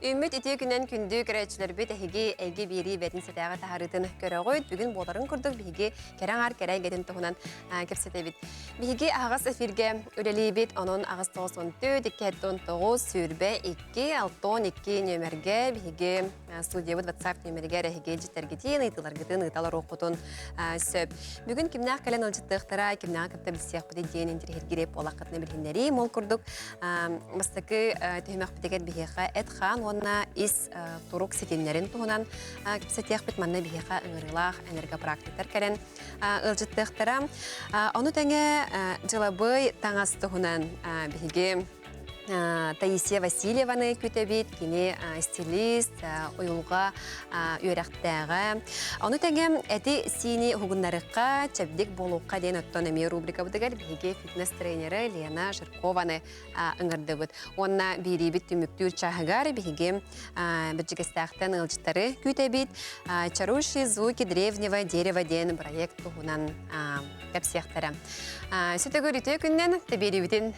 Үүммүт үтүө күнэн күндү көрөөччүлэрбит эһиги эйгэ биэрии бэтин сэтээҕи таһаарыытын көрөҕүт. Бүгүн буоларын курдук биһиги кэрэ аҥаар кэрэ эйгэтин туһунан кэпсэтэбит. Биһиги аһаҕас эфиргэ үлэлиибит. Онон аҕыс 94, 209, 22, 62 нүөмэргэ биһиги студиябыт WhatsApp нүөмэригэр эһиги илдьиттэргитин, ыйытыыларгытын ыытал оруоххутун сөп. Бүгүн кимнээх кэлэн ылдьыттыахтара, кимнээх кытта билсиэхпитий диэн интириэһиргириэп буолаххытына билиһиннэрии. Мол курдук бастакы түһүмэхпитигэр биһиэхэ эт-хаан уонна ис турук ситимнэрин туһунан кэпсэтиэхпит. Манна биһиэхэ ыҥырыылаах энергопрактиктар кэлэн ыалдьыттыахтара. Ону тэҥэ дьылабый таҥас туһунан биһиги Таисия Васильеваны күтэбит, кини стилист, уйулҕа үөрэхтээҕэ. Ону тэҥэ эти-сиини уһугуннарыахха, чэбдик буолуохха диэн оттон эмиэ рубрикабытыгар биһиги фитнес-тренеры Лена Жиркованы ыҥырдыбыт. Уонна биэриибит түмүктүүр чааһыгар биһиги Бэрдьигэстээхтэн ыалдьыттары күүтэбит. Чаруши звуки древнего дерева диэн проект туһунан кэпсиэхтэрэ. Сүтөгөр үтүө күннэн тэбиэрибитин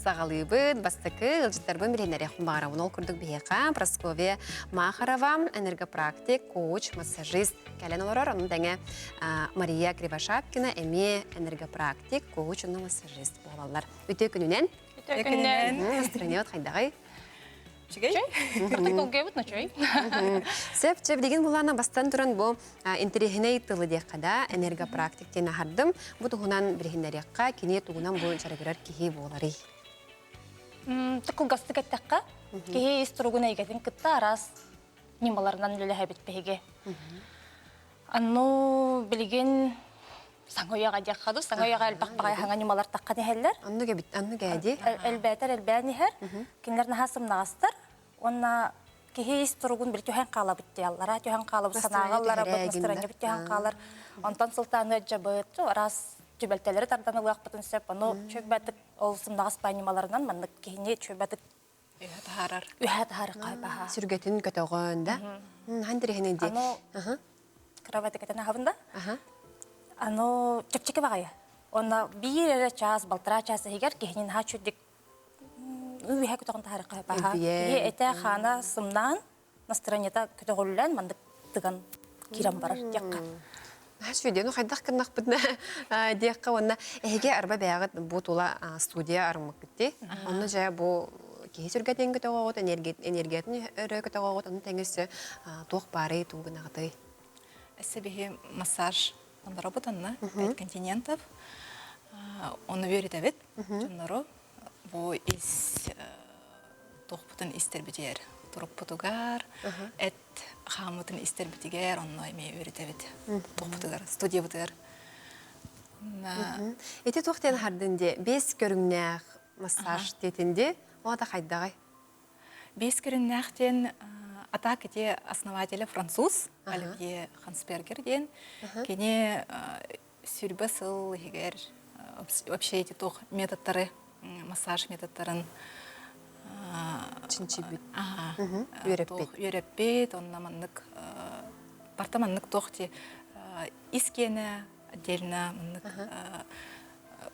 саҕалыыбыт. Бастакы ыалдьыттарбын билиһиннэриэхпин баҕарабын. Ол курдук биһиэхэ Прасковья Махарова, энергопрактик, коуч, массажист кэлэн олорор. Ону тэҥэ Мария Кривошапкина эмиэ энергопрактик, коуч уонна массажист буолаллар. Үтүө күнүнэн! Үтүө күнүнэн! Настроениет хайдаҕый? Үчүгэй. Кырдык долгуйабыт ночой. Сөп, чэ, билигин булаана бастан туран бу интэриэһинэй тылы диэххэ да, энергопрактик диэн аһардым. Бу туһунан билиһиннэриэххэ, кини тугунан бу дьарыгырар киһи буоларый? Кылгастык эттэххэ, киһи ис туругун эйгэтин кытта араас ньымаларынан үлэлэһэбит биһиги. Анну билигин саҥа үйэҕэ диэххэ дуу, саҥа үйэҕэ элбэх баҕайы саҥа ньымалар таххан иһэллэр. Оннук эбит, оннук ээди. Элбээтэр элбээн иһэр. Кинилэр наһаа сымнаҕастар. Уонна киһи ис туругун били түһэн хаалабыт дияллара, түһэн хаалабыт санааҕа ылларабыт, настарыанньабыт түһэн хаалар. Онтон сылтаан ыалдьабыт, араас түбэлтэлэри тардан ылыахпытын сөп. Ону чөкбэтик ол сымнаҕас баай ньымаларынан маннык киһини чөкбэтик Үһэ таһаарар. Үһэ таһаарар хайбаһа. Сүргэтин көтөҕөн да. Хан тирэһинэй дии. Аны кроватикатын аһабын да. Аны чэпчэки баҕайы. Онно биир эрэ чаас, балтараа чаас иһигэр киһини наһаа чүрдик үһэ көтөҕөн таһаарар хайбаһа. Киһи этэ хаана сымнаан, настроениета көтөҕүллэн маннык тыган киирэн барар диэххэ. Наһаа ну хайдах гыннахпытына диэххэ уонна эһиги арба бэйэҕит бу тула студия арыммыккыт Онно дьэ бу киһи сүргэтин көтөҕөҕүт, энергиятын өрө көтөҕөҕүт, ону тэҥэ өссө туох баарый, тугу гынаҕытый? Өссө биһи массаж оноробут онно, пять континентов. Ону үөрэтэбит дьоннору. Бу ис туохпутун истэрбитигэр, турукпутугар, эт хааммытын истэрбитигэр онно эмиэ үөрэтэбит туохпутугар, студиябытыгар. Ити туох диэн хардын дии? Бес көрүҥнээх массаж диэтин дии. Ол хайдаҕай? Бес көрүҥнээх диэн атак ити основателя француз Оливье Хансбергер диэн. Кини сүрбэ сыл иһигэр вообще эти туох методтары массаж методтарын чинчийбит үөрэппит үөрэппит онно маннык барта маннык туох ти ис киэнэ отдельно маннык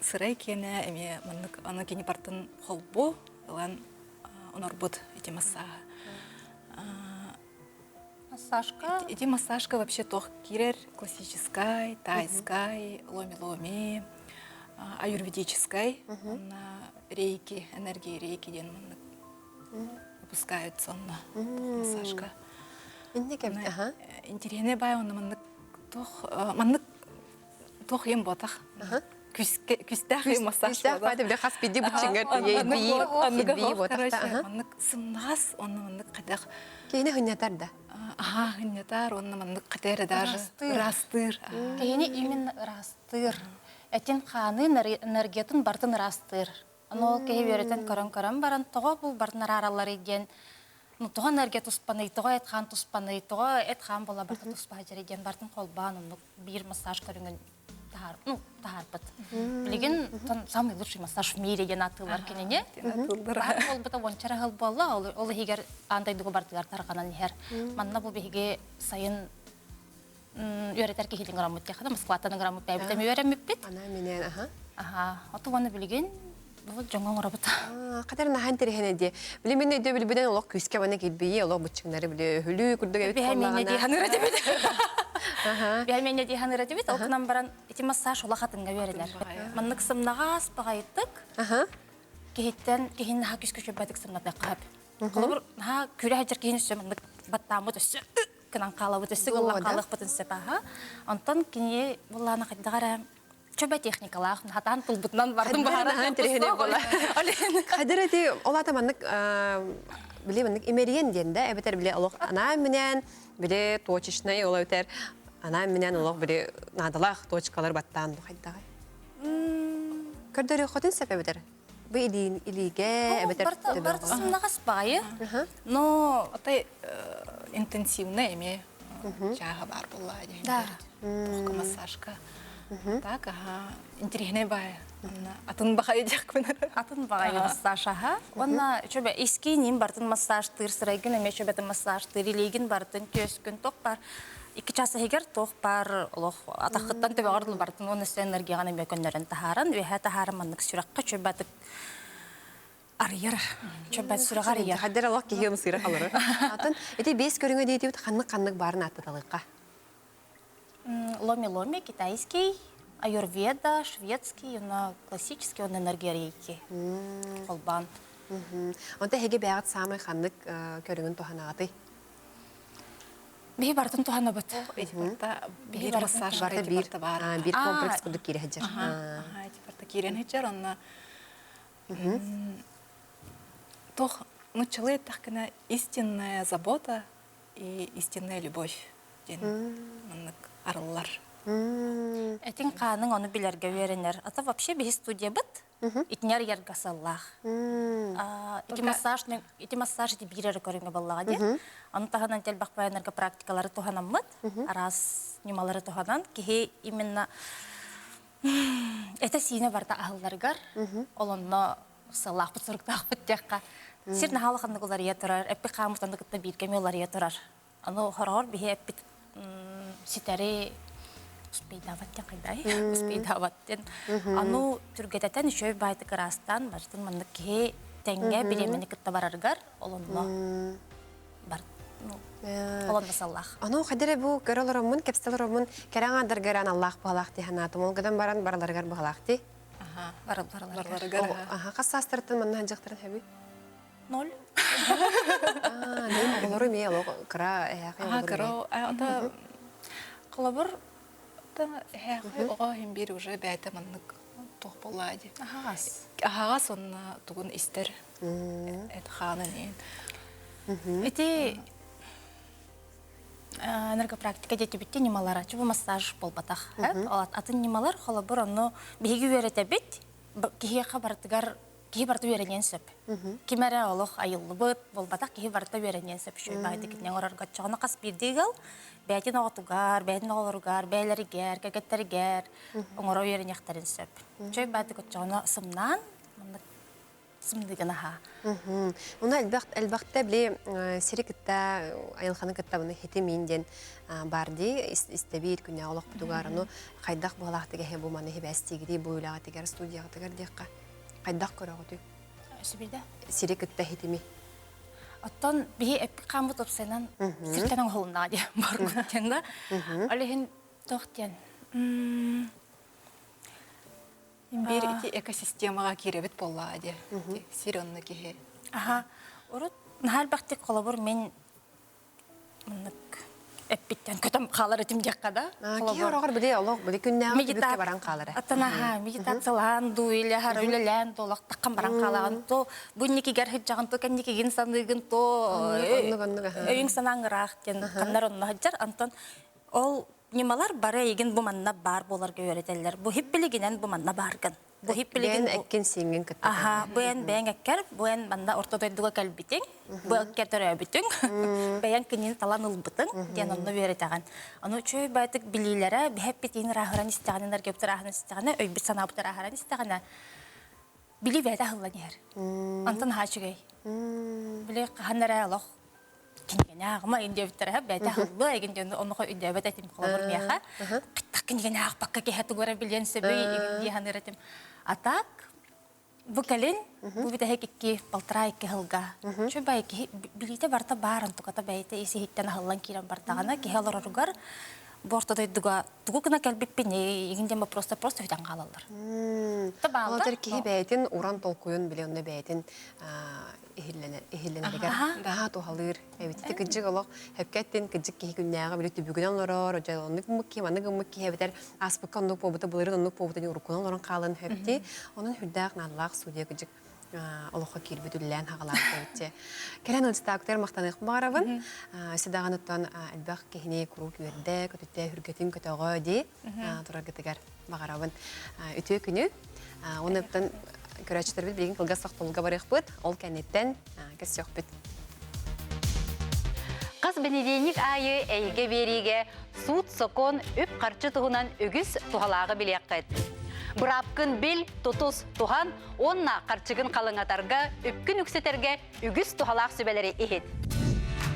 сырай киэнэ эмиэ маннык аны кини бартын холбу ылан онорбут эти массажы. Массажка? Ити массажка вообще туох киирэр классическай, тайскай, ломи-ломи, аюрведическай, уонна рейки, энергия рейки диэн маннык выпускаются онно массажка. Инник эбит, аха. Интириэһинэй баай онно маннык туох маннык туох ийэм буотах. Күстээх массаж Күстээх баай бile хас биди бычыҥар тиийэй буотахта. Маннык сымнаҕас, онно маннык хайдах Киһини хынньатар да. Аха, хынньатар, уонна маннык хатер даже ыраастыыр. Киһини именно ыраастыыр. Этин хааны энергиятын бартын ыраастыыр. Аны ол киһи үөрэтэн көрөн-көрөн баран, тоҕо бу бартын арааралларый диэн, ну тоҕо энергия туспаный, тоҕо эт-хаан туспаный, тоҕо эт-хаан буола барыта туспа сылдьарый диэн бартын холбоон оннук биир массаж көрүҥүн таһаар, ну, таһаарбыт. Билигин самый лучший массаж в мире диэн ааттыыллар кинини. Баһар буолбута уонча эрэ сыл буолла, ол иһигэр аан дойдуга бардыгар тарҕанан иһэр. Манна бу биһиги сайын үөрэтэр киһитин ыҥыраммыт диэххэ Москваттан ыҥыраммыт бэйэбит эмиэ үөрэммиппит. Ана минээн аха. Аха. Оту уонна билигин Бу дьоҥҥо оҥоробут. Хатар наһаа интэриэһинэй дии. Били мин өйдөбүлбүнэн олох күүскэ манна килбийии, олох быччыҥнары били өһүлүү курдук эбит Биһэ миэнэ дии буоллаҕына. саныыр этибит. Биһэ миэнэ дии саныыр этибит. Ол гынан баран ити массаж улахатыҥҥа үөрэнэр. Маннык сымнаҕас баҕайытык киһиттэн киһини наһаа күүскэ үчүгэйдик сымнатыахха сөп. Холобур, наһаа күүрэ сылдьар киһини өссө маннык баттааммыт өссө гынан хаалабыт, өссө ыллан хаалыахпытын сөп аха. Онтон кини буллаана хайдах эрэ чөбө техникалаах хатаан тылбытынан бардым баһара интэриэһинэй буола. Хадыр эти ол ата маннык били маннык имериен диэн да эбэтэр били олох анаан минээн били точечнай ол эбэтэр анаан минээн олох били наадалаах точкалар баттаан бу хайдаҕай көрдөрүөххүтүн сөп эбэтэр бу илиин илиигэ эбэтэр барыта сымнаҕас баайы но Отой интенсивный эмиэ чааһа баар буолла Да. Туохка массажка. Так, ага, интириэһинэй баайы. Атын баҕайы диэхпин. Атын баҕайы массаж аха. Уонна чөбө искиинин бартын массажтыыр, сырайгын эмиэ чөбөтүн массажтыыр, илиигин бартын, түөскүн тох бар. Икки час иһигэр туох баар олох атаххыттан төбөҕөр дылы бартын уонна өссө энергияҕын эмиэ көннөрөн таһааран, үөһэ таһааран маннык сүрэххэ чөбөтүк арыйар. Чөбөт сүрэҕи арыйар. Хаддер олох киһи ымсыыра халыры. Атын ити бес көрүҥэ диэтибит ханнык-ханнык баарын ааттаталыахха. Ломи-ломи китайский, аюрведа, шведский, уонна классический уонна энергия холбоон. Онто эһиги бэйэҕит саамай ханнык көрүҥүн туһанаҕытый? Биһи барытын туһанабыт. Барыта биир массаж барыта биир биир комплекс курдук киирэ сылдьар. Ити барыта киирэн сылдьар онно туох нуччалыы эттэххинэ истинная забота и истинная любовь диэн маннык арыллар. Этиҥ хааныҥ ону билэргэ үөрэнэр. А то вообще биһи студиябыт итинэр ярга сыллаах. Ити массаж ити массаж ити биир эрэ көрүҥэ буоллаҕа дии. Ону таһынан элбэх энерго практикалары туһанаммыт, араас ньымалары туһанан киһи именно этэ-сиинэ барыта аһылларыгар ол онно сыллаахпыт суруктаахпыт диэххэ сир наһаа улаханнык уларыйа турар, эппит хааммыт онно кытта бииргэ эмиэ уларыйа турар. Аны хороҕор биһи эппит ситэри успейдаабат диэн хайдай успейдаабат диэн ану түргэтэтэн үчүгэй баайтык ыраастаан барытын маннык киһи тэҥҥэ бириэмэни кытта барарыгар ол онно бар ну ол онно саллаах. Ону хайдары бу көрө олороммун, кэпсэл олороммун кэрэ аҥаардаргар аналлаах быһалаах дии санаатым. Ол гынан баран бараларыгар быһалаах дии. Бараларыгар. Аха, хас саастарыттан манна сылдьахтарын сөбүй? Ноль. Аа, оҕолору эмиэ олох кыра эһээхэй Аха, кыра ото Холобур эһээхэй оҕо иһин биир уже бэйэтэ маннык туох буоллаа дии. Аһаҕас. Аһаҕас уонна тугун истэр эт хаанын иһин. Ити энергопрактика диэтибитти ньымалара чубу массаж буолбатах. Атын ньымалар холобур онну биһиги үөрэтэбит киһиэхэ барытыгар киһи барыта үөрэниэн сөп. Ким эрэ олох айыллыбыт, буолбатах киһи барыта үөрэниэн сөп үчүгэй баҕайытык итинэн оҥорорго оччоҕуна хас биирдии ыал бэйэтин оҕотугар, бэйэтин оҕолоругар, бэйэлэригэр, кэргэттэригэр оҥоро үөрэниэхтэрин сөп. Үчүгэй баҕайытык оччоҕуна сымнаан, маннык сымныыгын аһаа. Уна элбэх элбэхтэ били сири кытта айылҕаны кытта буну хитимиин диэн бар дии истэбиир күннээҕи олохпутугар ону хайдах буолаахтык эһэ бу маны хибээстиигири бу үлэҕитигэр студияҕытыгар диэххэ хайдах көрөҕүтүй? Сибирде. Сири кытта хитими. Оттон биһи эппит хааммыт уопсайынан сиртэн оҥоһулуннаҕа диэн барбыт диэн да. Ол иһин туох диэн Биир ити экосистемаҕа киирэбит буоллаҕа дии. Сир онно киһи. Аха. Урут наһаа элбэхтик холобур мин маннык эппиттэн көтөн хаалар этим диэххэ да. Киһи ороҕор били олох били күннээҕи түбүккэ баран хаалара. Аттанаха медитациялаан дуу или аһара үлэлээн дуу олох таххан баран хаалаҕын то бу инникигэр сылдьаҕын то кэнникигин саныыгын то өйүҥ санааҥ ыраах диэн ханнар онно сылдьар. Онтон ол ньымалар бары эйигин бу манна баар буоларга үөрэтэллэр. Бу хип билигинэн бу манна бааргын. Бу хип билигин эккин сииҥҥин кытта. Аха, бу эн бэйэҥ эккэр, бу эн манна орто дойдуга кэлбитиҥ, бу эккэр төрөөбүтүҥ, бэйэҥ кинини талан ылбытыҥ диэн онно үөрэтэҕин. Ону үчүгэй баайтык билиилэрэ биһэппитин ырааһыран истэҕинэ, энергиябыт ырааһыран истэҕинэ, өйбүт санаабыт ырааһыран истэҕинэ, били бэйэтэ аһыллан иһэр. Онтон наһаа үчүгэй. Били хаһан эрэ олох кинигэни ааҕыма ин диэбиттэрэ бэйэтэ аһыллыа игин диэн онуха өйдөөбөт этим холобур миэхэ кыттах кинигэни аахпакка киһи тугу эрэ билиэн сөбүй игин дии саныыр этим а так Бу кэлин, бу бүтэһик икки, полтора икки сылга. Үчүгэй киһи билиитэ барыта баар онтуката бэйэтэ ис иһиттэн аһыллан киирэн бардаҕына киһи олороругар бу орто дойдуга тугу гына кэлбиппин игин диэн просто просто сүтэн хаалаллар. Ол киһи бэйэтин уран толкуйун биле онно бэйэтин иһиллэнэригэр наһаа туһалыыр эбит. Ити кыдьык олох хөпкө эттин кыдьык киһи күннээҕи били түбүгүнэн олорор, дьэ оннук гыммыт киһи, маннык гыммыт киһи эбэтэр ааспыкка оннук буолбута, былырыын оннук буолбута диэн уруккунан олорон хаалан хөпти. Онон сүрдээх наадалаах судья кыдьык олоххо киирбит үлэлээн хаҕалаах эбитчи. Кэлэн ыалдьытаактар махтаныахпын баҕарабын. Өссө даҕаны оттон элбэх киһини куруук үөрдэ, көтүтэ, үргэтин көтөҕө дии тураргытыгар баҕарабын. Үтүө күнү. Уонна оттон көрөөччүлэрбит билигин кылгас тохтобулга барыахпыт. Ол кэнниттэн көрсүөхпүт. Хас бэнидиэнньик аайы эйгэ биэриигэ суут-сокуон, үп-харчы туһунан үгүс туһалааҕы билиэххит. Быраапкын бил, тутус, туһан уонна харчыгын халыҥатарга, үпкүн үксэтэргэ үгүс туһалаах сүбэлэри иһит.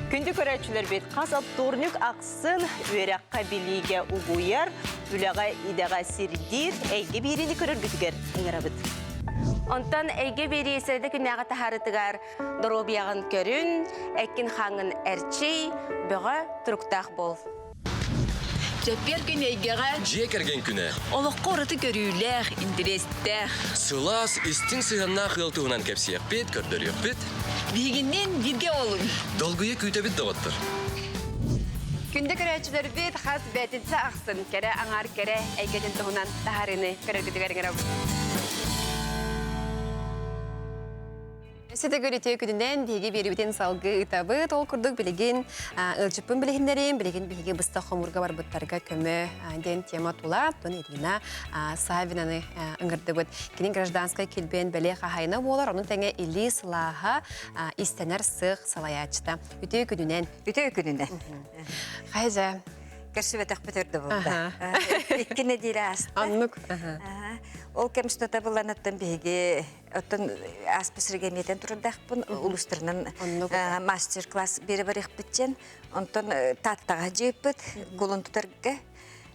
Күндү көрөөччүлэрбит, хас оптуорньук ахсын үөрэххэ билиигэ угуйар, үлэҕэ идэҕэ сирдиир эйгэ биэриини көрөргүтүгэр ыҥырабыт. Онтон эйгэ биэрии сэрэдэ күннээҕи таһаарытыгар доруобуйаҕын көрүн, эккин-хааҥҥын эрчий, бөҕө туруктаах буол. Чэппиэр күн эйгэҕэ Дьиэ кэргэн күнэ. Олоххо ураты көрүүлээх, интэриэстээх. Сылаас, истиҥ сыһыаннаах ыал туһунан кэпсиэхпит, көрдөрүөхпүт. Биһигинниин бииргэ олуҥ. Долгуйа күүтэбит доҕоттор. Күндү көрөөччүлэрбит хас бээтинсэ ахсын кэрэ аҥаар кэрэ эйгэтин туһунан таһаарыыны көрөргүтүгэр ыҥырабыт. Ситигир үтүө күнүнэн биһиги биэрибитин салгыы ыытабыт. Ол курдук билигин ыалдьыппын билиһиннэриим, билигин биһиги быстах хомуурга барбыттарга көмө диэн тема тула Тон Ирина Савинаны ыҥырдыбыт. Кини гражданскай килбиэн бэлиэ хаһайына буолар, ону тэҥэ илии сылааһа истэнэр сыах салайааччыта. Үтүө күнүнэн. Үтүө күнүнэн. Хайа Көрсүбэтэхпит өрдө буолла. Икки нэдиэлэ ааста. Оннук. Ол кэм устата буланыттан биһиги Оттон ааспыт сиргэ эмиэтэн турардаахпын улуустарынан мастер-класс биэрэ барыахпытчен. Онтон Тааттаҕа дьиэппит кулун тутарга.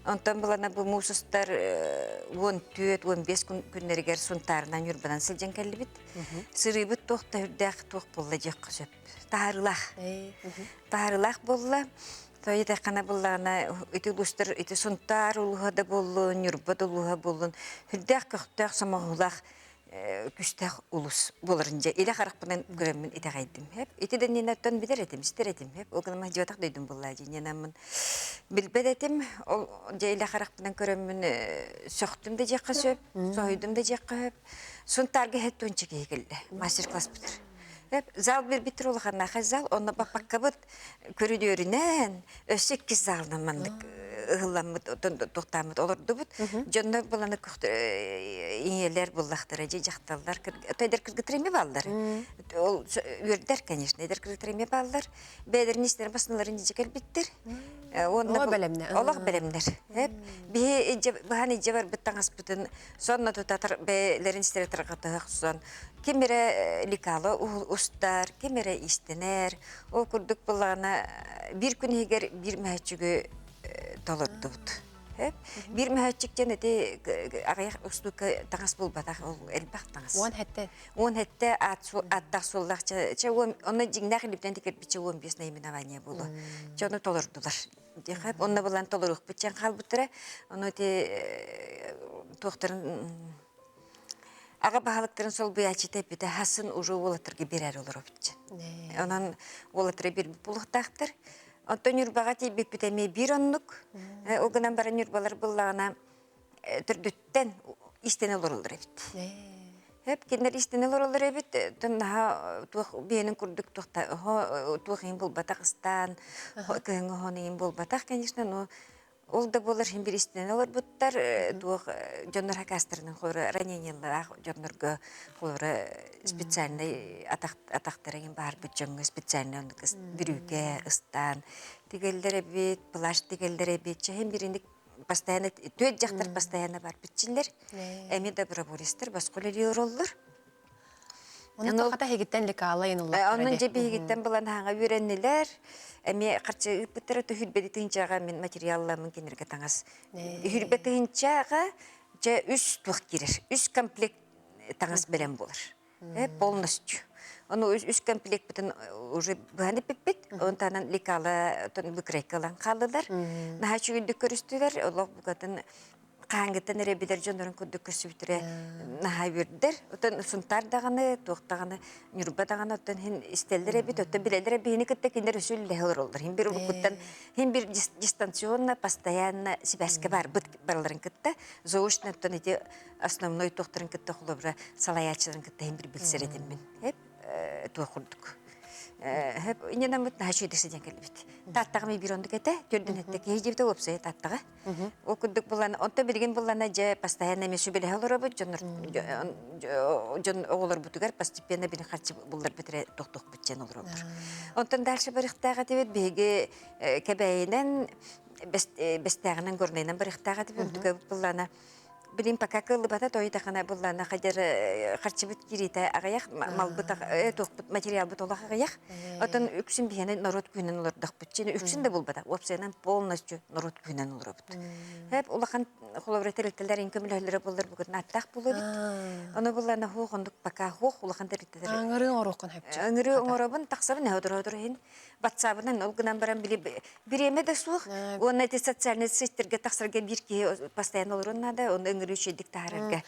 Онтон булана бу муус устар 14, 15 күннэригэр Сунтаарынан Ньурбанан сылдьан кэллибит. Сырыыбыт туох да үрдээх туох буолла диэххэ сөп. Таһаарыылаах. Таһаарыылаах буолла. Тоойутэххинэ буллаҕына ити улуустар ити Сунтаар улууһа да буоллун, Ньурба да улууһа буоллун үрдээх көхтөөх сомоҕолоох күстээх улус буоларын дьэ илэ харахпынан көрөммүн итэҕэйдим. Хэп ити да иннинэ билэр этим, истэр этим. Хэп ол гынан дьиэтэх дойдум буоллаа дьиэнаммын билбэт этим. Ол дьэ илэ харахпынан көрөммүн сөхтүм да дьиэххэ сөп, соһуйдум да дьиэххэ сөп. Сунтаарга хэт туонча киһи кэллэ. Мастер-класс бүтэр. Хэп зал биэрбиттэр улаханнаахай зал, онно баппаккабыт көрүдүөрүнэн өссө иккис залынан маннык ыһылламмыт туохтааммыт олордубут дьоннор буланы ийэлэр буллахтара дьэ дьахталлар эдэр кыргыттар эмиэ бааллар ол үөрдэр конечно эдэр кыргыттар эмиэ бааллар бэйэлэрин истэрин басналарын дьэ кэлбиттэр олох бэлэмнэр олох бэлэмнэр биһи быһан идьэ барбыт таҥаспытын сонно тута бэйэлэрин истэрэ тарҕатыһах сон ким эрэ лекало устар ким эрэ иистэнэр Ол курдук буоллаҕына биир күн иһигэр биир мөһөөччүгү толордубут. Биир мөһөөччүк диэн ити аҕыйах устуука таҥас булбатах, ол элбэх таҥас. Уон хэттэ. Уон хэттэ ааттаах суоллаах чэ онно дьиҥнээх илиптэн тикэрбиччэ 15 наименование буолуо. Чэ ону толордулар. Диэхэ онно булан толоруохпут диэн хаалбыттара. Ону ити туохтарын Аҕа баһылыктарын солбуйааччыта эппитэ хасын уже уолаттарга биэрээри олоробут. Онон уолаттары биэрбит буолуохтаахтар. Оттон Ньурбаҕа тиийбиппит эмиэ биир оннук. Ол гынан баран Ньурбалар буллаҕына төрдүттэн истэн олороллор эбит. Хэп кинилэр истэн олороллор эбит. Оттон наһаа туох биэнин курдук туох иһин булбатах ыстаан, кыһыҥҥы оһон иһин булбатах, конечно, но Ол да буоллар иһин бириистэнэн олорбуттар, туох дьоннор хакастарынан холоро ранениелаах дьоннорго холоро специальный атахтара иҥин баарбыт дьоҥҥо специальный оннук бүрүүкэ ыстаан тигэллэр эбит, плащ тигэллэр эбит. Чэһин бириник постоянно түөрт дьахтар постоянно барбытчиллэр. Эми доброволецтар босхо үлэлии олороллор. Онон хата эһигиттэн лекала ыйыныллар. Онон дьэ биһигиттэн булан хаҥа үөрэннилэр. Эмиэ харчы ыыппыттара түһүрбэти тыһыынчаҕа мин материалламмын кинилэргэ таҥас. Үһүрбэ тыһыынчаҕа дьэ үс туох киирэр. Үс комплект таҥас бэлэм буолар. Полностью. Ону үс комплекпытын уже быһан иппиппит. Онтон лекала выкройкалан хааллылар. Наһаа үчүгэйдик көрүстүлэр. Олох букатын хаһааҥҥыттан эрэ билэр дьоннорун курдук көрсүбүттэрэ наһаа үөрдэр. Оттон Сунтаар даҕаны, туох даҕаны, Ньурба даҕаны оттон иһин истэллэр эбит, оттон билэллэр биһини кытта кинилэр өссө үллэһэ олороллор. Иһин бир уруккуттан, иһин бир дистанционно, постоянно сибээскэ барбыт барыларын кытта, заочно оттон ити основной туохтарын кытта холобура салайааччыларын кытта иһин бир билсэр этим мин. Эп туох курдук. Иннинаммыт наһаа үчүгэйдик сиден кэлбит. Тааттаҕа ми бир ондук этэ, төрдүн этте киһи дьибитэ уопсайа тааттаҕа. Ол курдук булан, онтон билигин буллана дьэ постоянно эмиэ сүбэлэһэ олоробут, дьоннор дьон оҕолорбутугар постепенно били харчы булларбыт эрэ тохтуохпут диэн олороллор. Онтон дальше барыахтаах этибит биһиги Кэбээйинэн Бэстээҕинэн Горнайынан барыахтаах этибит онтукабыт буллана Билин пока кыллыбата тойдахана буллана хадьар харчыбыт кириитэ аҕыйах малбыт туохпут материалбыт олох аҕыйах. Оттон үксүн биһиэнэ норуот күүһүнэн олордохпут. Чини үксүн да булбата. Уопсайынан полностью норуот күүһүнэн олоробут. Хэп улахан холобура тэрилтэлэр ин көмөлөһөллөрө буоллар бүгүн аттаах буолабыт. Ону буллана хуох ондук пока хуох улахан тэрилтэлэр. Аңырыы оҥоруоххун хөпчү. Аңырыы оҥоробун тахсабын эһэ иһин ватсабынан ол гынан баран били бириэмэ да суох уонна ити социальный сетьтерге тахсарга биир киһи постоянно олорун наада оны ыҥырыы үчүгэйдик таһаарарга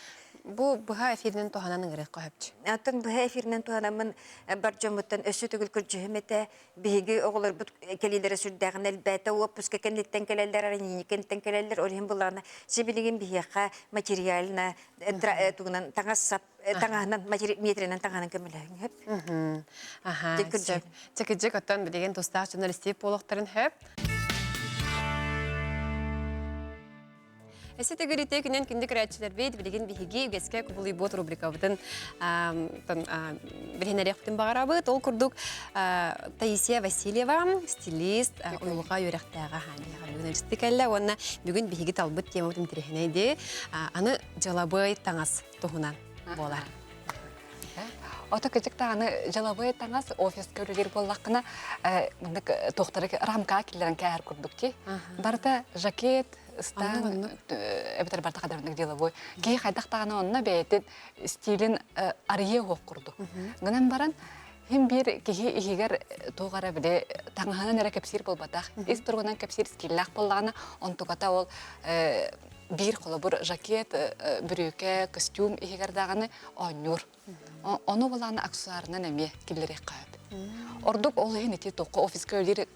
Бу быһа эфиринэн туһанан ыҥырыахха сөпчү. Оттон быһа эфиринэн туһанаммын бар дьоммуттан өссө төгүл көрдьүһүм этэ. Биһиги оҕолорбут кэлиилэрэ сүрдээҕин элбээтэ. Уоппуска кэнниттэн кэлэллэр, арыньыны кэнниттэн кэлэллэр. Ол иһин буллаҕына сибилигин биһиэхэ материально тугунан таҥас-сап таҥаһынан метринэн таҥаһынан көмөлөһүҥ хөп. Аха, сөп. Чэкидьик оттон билигин тустаах журналистик буолуохтарын хөп. Эссе тегерите күнен күндү көрөөччүлэрбит билигин биһиги үгэскэ кубулуйбут рубрикабытын билиһиннэриэхпитин баҕарабыт. Ол курдук Таисия Васильева, стилист, уйулҕа үөрэхтээҕэ бүгүн кэллэ уонна бүгүн биһиги талбыт темабыт интэриэһинэй Аны дьалабыай таҥас туһунан буолар. Ото кычык даҕаны дьалабыай таҥас офиска үлэлиир буоллаххына маннык туохтары рамкаҕа киллэрэн кээһэр курдук дии. Барыта жакет, ыстаан эбэтэр барыта хадырыннык деловой. Киһи хайдах даҕаны онно бэйэтин стилин арыйыа уох курдук. Гынан баран Хим биир киһи иһигэр туох эрэ били таҥаһынан эрэ кэпсиир буолбатах. Ис туругунан кэпсиир стиллээх буоллаҕына, онтуката ол биир холобур жакет, бүрүүкэ, костюм иһигэр даҕаны оонньуур. Ону булааны аксессуарынан эмиэ киллэриэххэ сөп. Ордук ол иһин ити туохха офиска үлэлиир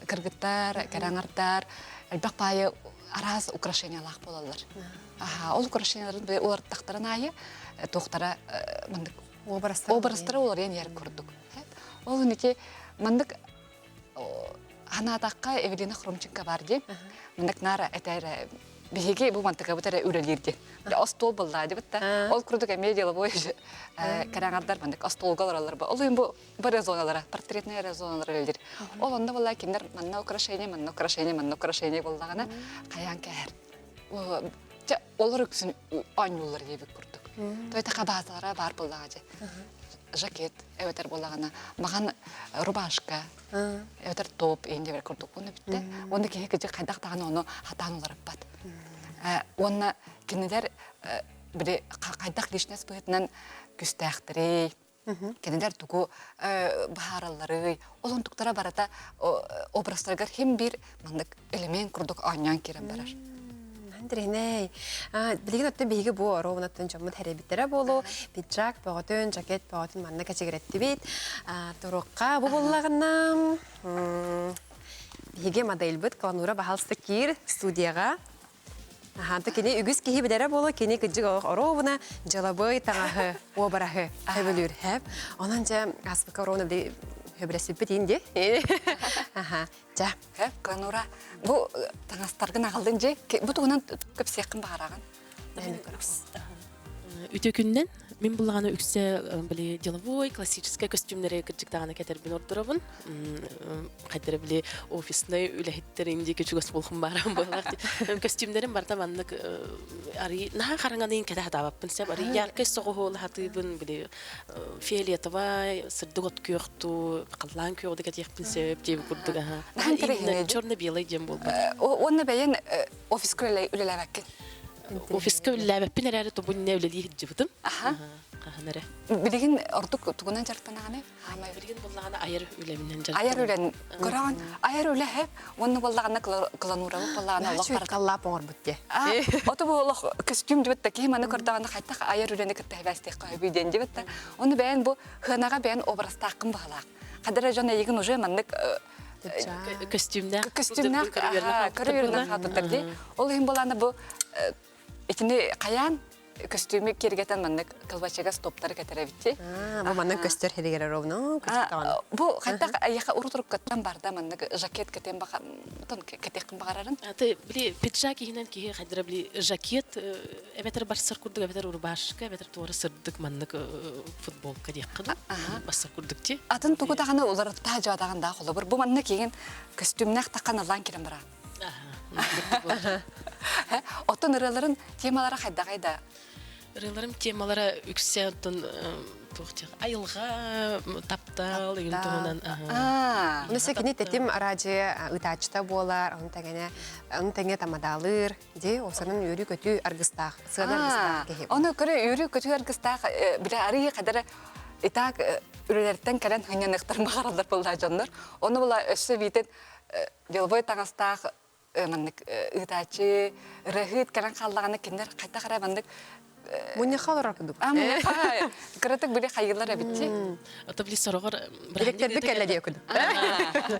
кыргыттар, кэрэ аҥардар элбэх баайы араас украшениялаах буолаллар. Аха, ол украшенияларын уларыттахтарын аайы туохтара маннык образтара уларыйан иһэр курдук. Ол ити маннык ханаатахха Эвелина Хромченко бар дии. Маннык наара этэр биһиги бу мантыкабыт эрэ үлэлиир диэн. Остуол буллаа дибит да. Ол курдук эмиэ деловой кэрэҥардар маннык остуолга олороллор. Ол иһин бу бары зоналара, портретная эрэ зоналара үлэлиир. Ол онно буолла кинилэр манна украшение, манна украшение, манна украшение буоллаҕына хайаан кээһэр. Чэ, олор үксүн оонньууллар диэбит курдук. То это базалара баар буоллаҕа дьэ. Жакет эбэтэр буоллаҕына маҕан рубашка эбэтэр топ иин диэбэр курдук уонна бүттэ. Уонна киһи кыдьык хайдах даҕаны ону хатаан уларыппат. Уонна кинилэр били хайдах личность быһыытынан күстээхтэрий, кинилэр тугу быһааралларый, ол онтуктара барыта образтарыгар хим биир маннык элемент курдук оонньоон киирэн барар. Интириһинэй. Билигин оттон биһиги бу оруобунаттан дьоммут хэрэбиттэрэ буолуо. Пиджак бөҕөтүн, жакет бөҕөтүн манна кэчигирэттибит. Туруохха бу буллаҕына биһиги модельбыт Кланура баһалста киир студияҕа Аһаанта кини үгүс киһи билэрэ буолуо, кини кыдьык олох оруобуна дьалабыай таҥаһы, уобараһы сөбүлүүр хэп. Онон дьэ аспыка оруобуна били хөбүлэспиппит иин дии. Аха, дьэ. Хэп, Кланура, бу таҥастаргын аҕаллын дьэ, бу тугунан көпсиэххин баҕараҕын? Үтө күннэн мин буллаҕына үксэ били деловой, классическай костюмнары кырдьык даҕаны кэтэрбин ордоробун. Хайдара били офиснай үлэһиттэр инди чугас буолхум баарам буоллах. Костюмнарым барта маннык ари наһаа хараҥаныын кэтэ хатаабаппын сөп. Ари яркай соҕуһу хатыыбын били фиолетовай, сырдык от күөхтуу, халлаан күөҕү кэтиэхпин сөп диэби курдук аха. Черно-белый диэн буолбут. Уонна бэйэн офиска үлэлээбэккин? Офиска үллээбэппин эрээри тобун не үлэлии сылдьыбытым. Хаһан эрэ. Билигин ордук тугунан дьарыктанаҕыный? Хаамай. Билигин буоллаҕына айар үлэбинэн дьарыктанабын. Айар үлэн көрөҕүн. Айар үлэ хэп уонна буоллаҕына кланурабыт буоллаҕына олох барыта. Каллаап оҥорбут дии. Ото бу олох көстүүм дибит да киһи маны көрдөҕүнэ хайтах айар үлэни кытта хэбээстиэххэ хөбүй диэн дибит да. Ону бэйэн бу хыанаҕа бэйэн образтааххын баһылаах. Хадара дьон эйигин уже маннык көстүүмнээх көстүүмнээх көрү хаалбыттар дии. Ол иһин буолаана бу итини хайаан көстүүмү киэргэтэн маннык кылбачыга стоптары кэтэрэбитти. Бу маннык көстөр хэригэр ровно Бу хайтах айаха урут-уруккаттан барда маннык жакет кэтен баха тон кэтеххин баҕарарын. Аты били пиджак иһинэн киһи хайдара били жакет эбэтэр барсар курдук эбэтэр рубашка эбэтэр туора сырдык маннык футболка диэххэ дуу барсар курдук ти. Атын тугу даҕаны уларыттаа дьадаҕын да холобур бу маннык киһин көстүүмнээх таххан аллаан кирэн бараа. Оттон ырыаларын темалара хайдаҕай да? Ырыаларым темалара үксэ оттон туох диэх айылҕа, таптал игин туһунан. Ону кини тэтим араадьыйа ыытааччыта буолар, ону тэҥэ ону тэҥэ тамадаалыыр, ди осанын үөрүү-көтүү аргыстаах, сыана аргыстаах киһи. Ону көрө үөрүү-көтүү аргыстаах билэ арыйы хадара итак үлэлэртэн кэлэн хынньаныахтарын баҕараллар буолла дьоннор. Ону була өссө биитин деловой таҥастаах маннык ыытааччы ырыаһыт кэлэн хааллаҕына кинилэр хайдах эрэ маннык Мунньахха олорор курдук. А, кыратык били хайыылар эбитти. Ото били сороҕор Директордык кэллэ диэ курдук.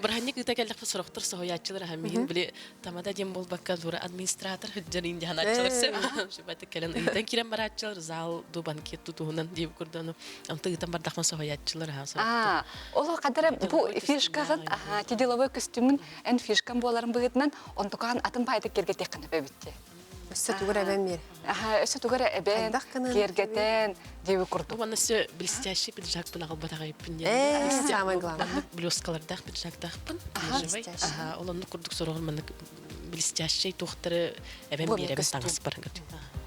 Быраханньык ыыта кэллэхпит сорохтор соһуйааччылар аха миһин били тамада диэн буолбакка тура администратор сылдьар дьаһанааччылар сөп. Шибатык кэлэн ыйтан киирэн барааччылар зал ду банкет тутуһунан диэбит курдук Онто ыытан бардахпын соһуйааччылар аһаа А, ол хадара бу фишкаҕын, аха, ти деловой көстүүмүн эн фишкам буоларын быһыытынан онтукаан атын баайдык киэргэтиэххин эбэбитти. Өссө тугу эрэ эбэн биэр. Аха, өссө тугу эрэ эбэн, киэргэтэн диэби курдук. Уонна өссө блестящий пиджакпын аҕалбатах эбиппин диэн. Ээ, самое главное. Маннык блескалардаах пиджактаахпын. Бежевый. Аха, ол оннук курдук сороҕор маннык блестящий туохтары эбэн биэрэбин таҥаспар.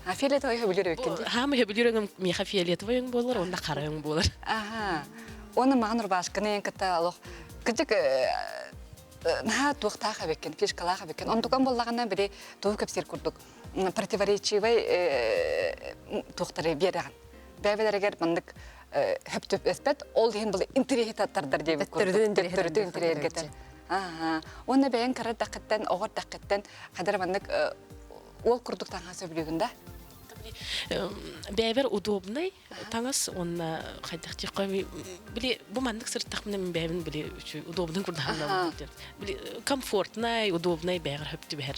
А фиолетовый хөбүлүр эбиккин дии. Хаама хөбүлүр өҥүм миэхэ фиолетовый өҥ буолар, уонна хара өҥ буолар. Аха. Уонна маҕан рубашканы эн кытта олох кырдьык наһаа туохтаах эбиккин, фишкалаах эбиккин. Онтукан буоллаҕына били тугу кэпсиир курдук противоречивай туохтары биэрэҕин. Бэйэлэригэр маннык хөптөппөт, ол иһин бұл интэриэһи тардар диэбит курдук. Төттөрүтүн интэриэһиргэтэр. Аха. Уонна бэйэҥ кыра эрдэххиттэн, оҕо эрдэххиттэн хадара маннык уол курдук таҥас сөбүлүүгүн да? Бэйэбэр удобный таҥас уонна хайдах диэххэ били бу маннык сырыттахпына мин бэйэбин били удобный курдаһаннам били комфортный, удобный бэйэҕэр хөп түбэһэр.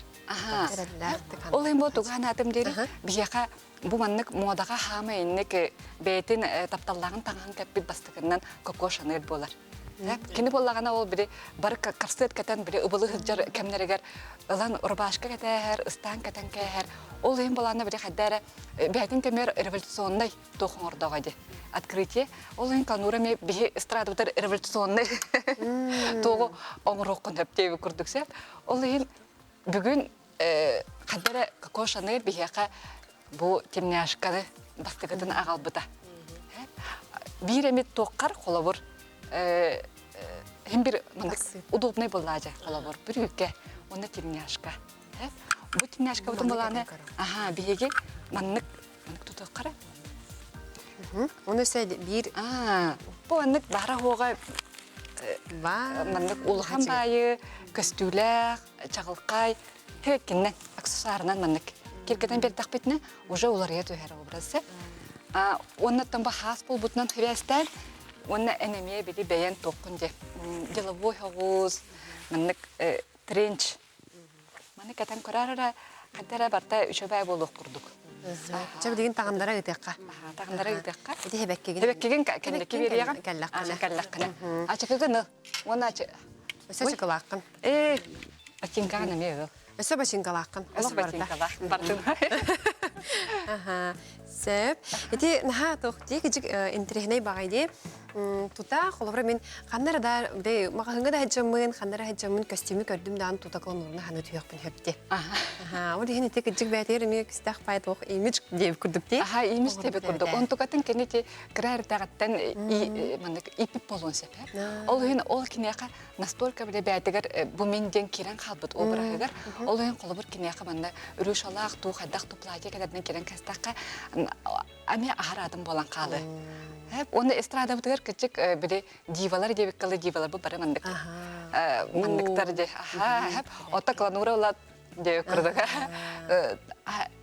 Ол иһин бу тугу анаатым диэри биһиэхэ бу маннык муодаҕа хаама инник бэйэтин тапталлааҕын таҥаһын кэппит бастакыннан Коко Шанель буолар. Кини буоллаҕына ол били бары корсет кэтэн били ыбылы сылдьар кэмнэригэр ылан рубашка кэтээһэр, ыстаан кэтэн кээһэр. Ол иһин былаана били хайда эрэ бэйэтин кэмигэр революционнай туох оҥордоҕо дии. Открытие. Ол иһин Канура эмиэ биһи эстрадабытар революционнай туоҕу оҥоруоххун сөп диэбит курдук сөп. Ол иһин бүгүн хайда эрэ Коко Шанель биһиэхэ бу темняшканы бастакытын аҕалбыта. Биир эмит туоххар холобур хим бир маннык удобный буоллаажа холобур бүрүүкэ уонна темняшка. Бу темняшка бутун булааны аха биһиги маннык маннык тутуоххара. Оны сэ биир бу маннык баара хуоҕа маннык улахан баайы көстүүлээх чаҕылхай Кэннэ аксессуарынан маннык киргэтэн биэрдэхпитинэ уже уларыйа түһэр образы. Уоннаттан бу хаас буолбутунан хибээстээн уонна эн эмиэ били бэйэн туоххун дьэ деловой оҕус маннык тренч маны кэтэн көрөр эрэ хайда эрэ барта үчүгэй буолуох курдук. Чэ билигин таҕындара ыытыахха. Таҕындара ыытыахха. Ити хэбэккигин. Хэбэккигин кэнники биэриэҕин. Кэллэххинэ. Кэллэххинэ. Ачыкыгын ыл. Уонна Өссө чыкылааххын. Ээ, бачыҥкаҕын эмиэ ыл. Өссө бачыҥкалааххын. Өссө бачыҥкалаах. Бардым. Аха. Сөп. Ити наһаа туох дии кыдьык интэриэһинэй баҕай дии. Тута, холобура мин ханна да бэй маҕаһыҥҥа да сылдьаммын, ханна эрэ сылдьаммын көстүүмү көрдүм даҕаны тута клонурна ханы түһүөхпүн сөп дии. Аха, ол иһин ити кырдьык бэйэтигэр эмиэ күстээх паай туох имидж диэбит курдук дии. Аха, имидж диэбит курдук. Онтукатын кини ти кыра эрдэҕиттэн маннык ииппит буолуон сөп. Ол иһин ол киниэхэ настолько биле бэйэтигэр бу мин диэн киирэн хаалбыт обраһыгар, ол иһин холобур киниэхэ манна рюшалаах туу хайдах ту платье кэлэринэн киирэн кэстэххэ эмиэ аһараатын буолан хаалы. Уонна эстрадабытыгар кычык били дивалар диэбиккалы дивалар бу бары маннык манныктар де аха ота кланура ула диэбик курдук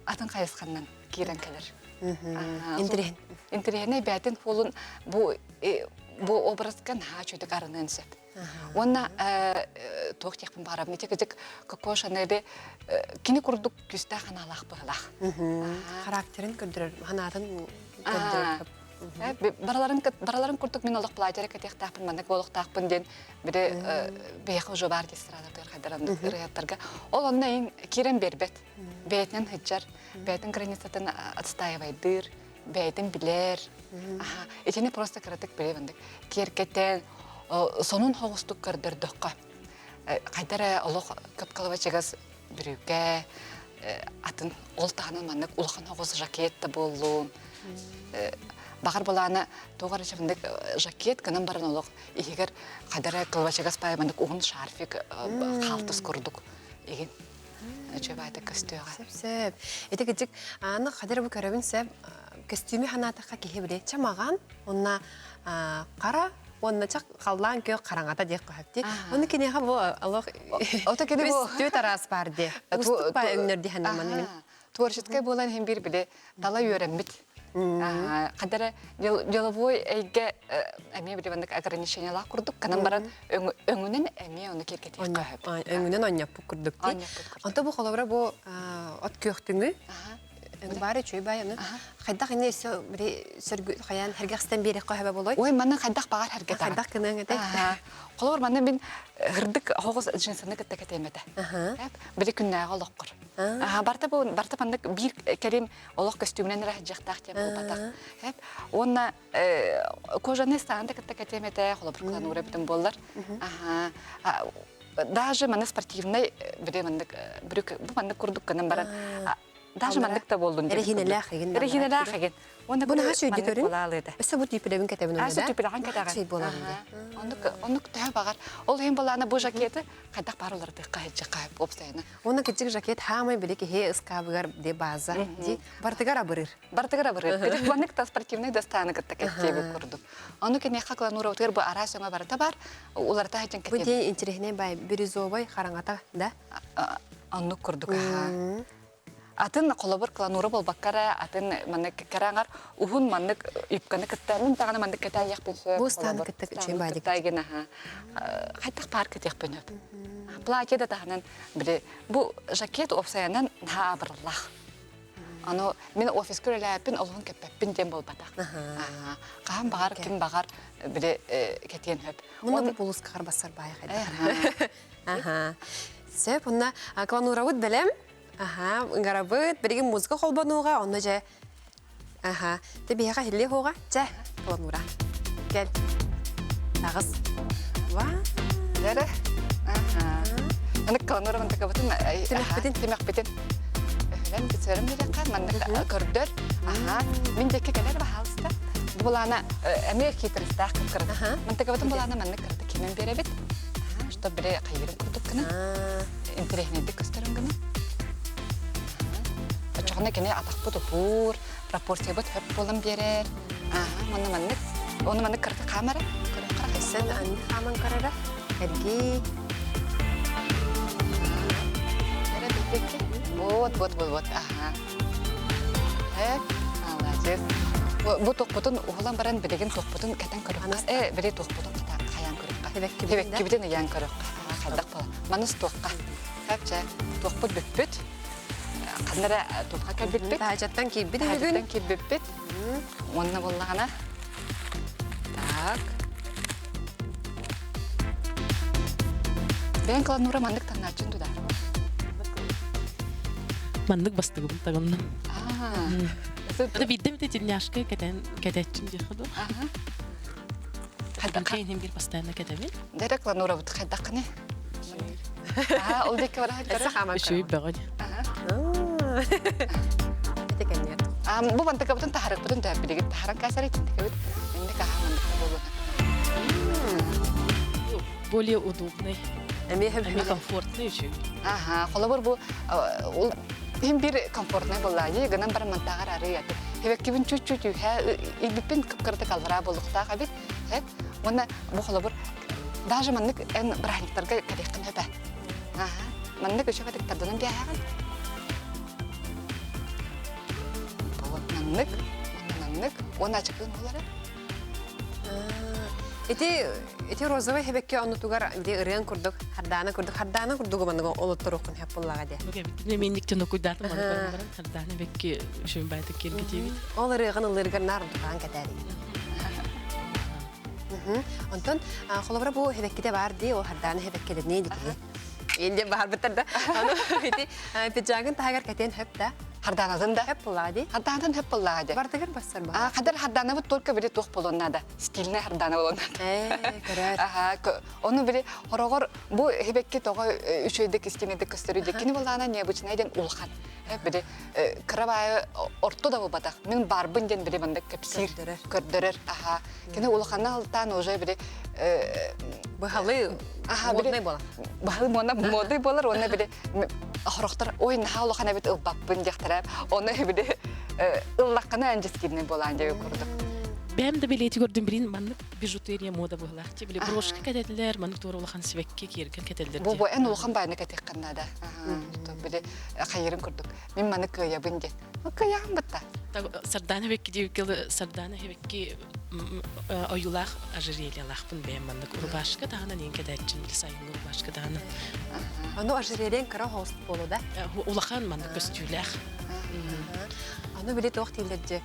атын хайысханнан киирэн кэлэр. Интириһин. Интириһинэй бээтин хуолун бу бу образка наһаа чөдөк арыныан сөп. Уонна туох диэхпин баҕарабын ити кыдьык Коко Шанели кини курдук күүстээх ханаалаах быһылаах. Характерын көрдөрөр, ханаатын көрдөрөр. Бараларын бараларын курдук мин олох платьера кэтиэхтээхпин, маннык буолуохтаахпын диэн бири биһиэхэ уже баар дистрадатыгар хайдаран ырыаттарга. Ол онно ин киирэн биэрбэт. Бэйэтинэн сылдьар, бэйэтин границатын отстаивайдыыр, бэйэтин билэр. Аха, итини просто кыратык билэ бандык. Киэркэтэн, сонун хоҕустук көрдөрдөххө, хайда эрэ олох кып-кылабачыгас бүрүүкэ, атын ол таһынан маннык улахан оҕус жакет да буоллун. Баҕар былаана туох эрэ маннык жакет гынан баран олох иһигэр хайда эрэ кылабачыгас баай маннык уһун шарфик хаалтыс курдук игин үчүгэй көстүөҕэ. Сөп сөп. Ити кырдьык аны хадыр бу көрөбүн сөп көстүүмү санаатахха киһи биле чамаҕан онна қара уонна чак халлаан күөх хараҥата диэх көһөптү. Оны киниэхэ бу олох Ото кини бу түөт араас бар ди. Устук па өҥнөр ди ханаман мин. Творческай буолан иһин бир биле тала үөрэммит. Хадара деловой эйгэ эмиэ били маннык ограничениялаах курдук канан баран өҥүнэн эмиэ ону киэргэтиэххэ сөп. Өҥүнэн онньоппут курдук дии. Онто бу холобура бу от күөхтүҥү баары үчүгэй баай аны хайдах ини өссө били сөргү хайаан хэргэхстэн биэрэххэ хөбө болой. Ой манна хайдах баҕар хэргэтэ. Хайдах гыныаҥ этэй? Холобур манна мин ырдык хоҕус джинсаны кытта кэтиэм этэ. Били күннээҕи олоххор. Барта бу барта маннык биир кэлим олох көстүүмүнэн эрэ сылдьыахтаах диэн буолбатах. Уонна кожаны ыстаан да кытта кэтиэм этэ, холобур кланура бүтүн буоллар. Даже манна спортивный били маннык брюк бу маннык курдук гынан баран даже маннык да буоллун диэн. Эрехинэлээх эгин. Эрехинэлээх эгин. Уонна бу наһаа сүйдү көрүн. Өссө бу тиипилэбин кэтэбин онно да. Тиипилэҕин кэтэҕин. Сүй буолан да. Оннук оннук төһө баҕар. Ол иһин былаана бу жакеты хайдах баар уларытыахха сылдьыахха уопсайынан. Уонна кырдьык жакет хаамай били киһи ыскаабыгар де база ди бартыгар абырыр. Бартыгар абырыр. Кырдьык маннык та спортивный дастааны кытта кэттиэбит курдук. Ону киниэхэ клануроватыгар бу араас өҥө барыта бар. Уларыта сылдьан Бу дии интереснэй бай бирюзовай хараҥата да? Оннук курдук аха. Атын холобур кланура буолбакка эрэ атын маннык кэрэҥэр уһун маннык юбканы кытта мин даҕаны маннык кэтээйиэхпин сөп. Бу ыстааны кытта үчүгэй баадик. Кытта аха. Хайдах паар кэтиэхпин сөп. Платье да таһынан били бу жакет уопсайынан наһаа абыраллаах. Аны мин офиска үлэлээппин олоһун кэппэппин диэн буолбатах. Хаһан баҕар ким баҕар били кэтиэн сөп. Муна бу полускаҕар бассар баайа хайдах. Аха. Сөп, онна кланурабыт бэлэм. Аха, ыҥарабыт, билигин музыка холбонууга, онно дьэ Аха, те биһиэхэ иһиллиэ суоҕа, чэ, кланура. Кэл. Таҕыс. Ва. Дэрэ. Аха. Аны кланура мантакабытын Тимэхпитин. Тимэхпитин. Өһүлэн бүтсөрүм диэххэ маннык көрдөр. Аха. Мин диэки кэлэр баһаалыста. Бу былаана эмиэ хитростаах кып-кырата. Мантакабытын былаана маннык кырата кимэн биэрэбит. Что били хайырын курдук гына. Интэриэһинэйдик көстөрүн гына. Оччоҕуна кини атахпыт уһуур, пропорциябыт хөп буолан биэрэр. Ааһа, манна маннык. Ону маннык кырата хаамара. Өссө анны хааман карара. Эргий. Эрэ билбекке. Вот, вот, вот, вот. Аха. Э, молодец. Бу тохпутун уһулан баран билигин тохпутун кэтэн көрүөххэ. Э, били тохпутун хайаан көрүөххэ. Эбэккибитин ыйаан көрүөххэ. Хайдах буола. Маныс туохха. Чэ, туохпут бүппүт. Ханна эрэ туохха кэлбиппит. Таһаачаттан киирбит Таһаачаттан киирбиппит. Уонна буоллаҕына. Так. Бэйэҥ кланура маннык таҥнааччын туда. Маннык бастыгыбын таҥынным. Это биирдэ мите тельняшка кэтэн кэтээччим диэхэ дуу. Хайдах иһин бир постоянно кэтэбин. Дэрэ кланурабыт хайдаххыны? Аа, ол диэки бараһын көрө. Үчүгэй бөҕөн. Ити кэннигэр. Аа, бу бантыкабытын таһарыкпытын төһө билигит таһаран каасар итинтикэбит. Инник аһаа маннык буолуо. Более удобный. Эмиэ Эмиэ комфортный үчүгэй. Аха, холобур бу иһин бир комфортный буоллаайы, гынан баран мантааҕар арыы аты. Хебеккибин чуть-чуть үһэ илбиппин кып-кыратык аллараа буолуохтаах эбит. Хеп, уонна бу холобур даже маннык эн бырааһынньыктарга кэлиэххин сөп ээ. Аха, маннык үчүгэй тарданан биэһэҕин. Вот маннык, маннык, уонна ачыкыын буолара. Ити ити розовый хебекке оннутугар били ырыан курдук, хардаана курдук, хардаана курдук маннык олотторуоххун хеп буллаҕа дии. Минниктен окуйдаатым аны баран баран хардаана бекки үшүн байтык киргитиибит. Ол ырыаҕын ыллыыргар наар онтукаан кэтээри. Онтон холобура бу хебекките бар дии, ол хардаана хебеккелерни дии. Инде баарбыттар да. Аны ити пиджагын таһыгар кэтиэн хөп да. Хардаанатын да. Хөп буллаҕа дии. Хардаанатын хөп буллаҕа дии. Бардыгар бассар ба. А хадар хардаанабыт только били туох болуон наада. Стильный хардаана болуон наада. Ээ, көрөр. Аха, ону били хороҕор бу хебекки тоҕо үчүгэйдик стильныйдык көстөрүй диye. Кини буллаана необычный ден улахан. Били кыра баайы орто да булбатах. Мин барбын диэн били мандык кэпсиир. Көрдөрөр. Аха. Кини улаханна алтаан уже били Быһалы модный буолар. Быһалы модный буолар уонна били хорохтор ой наһаа улахан эбит ылбаппын диэхтэрэ. Оны били ыллаххына энжискидни буолаан диэби курдук. Бэм да билети көрдүм билин маннык бижутерия мода быһылаах. Били брошка кэтэллэр, маннык туора улахан сибэкки киэргэн кэтэллэр. Бу бу эн улахан байны кэтиэххин наада. Били хайырын курдук. Мин маны кыайабын диэн. Кыайаҕын бытта. Сардаана бекки диэбиккэ Сардаана хебекки ойуулаах ожерельялаахпын бэйэм маннык рубашка даҕаны ниин кэтээччим били сайыҥҥы рубашка даҕаны. Аны ожерельең кыра хост буолу да? Улахан маннык көстүүлээх. Аны били туох дииллэр дьэ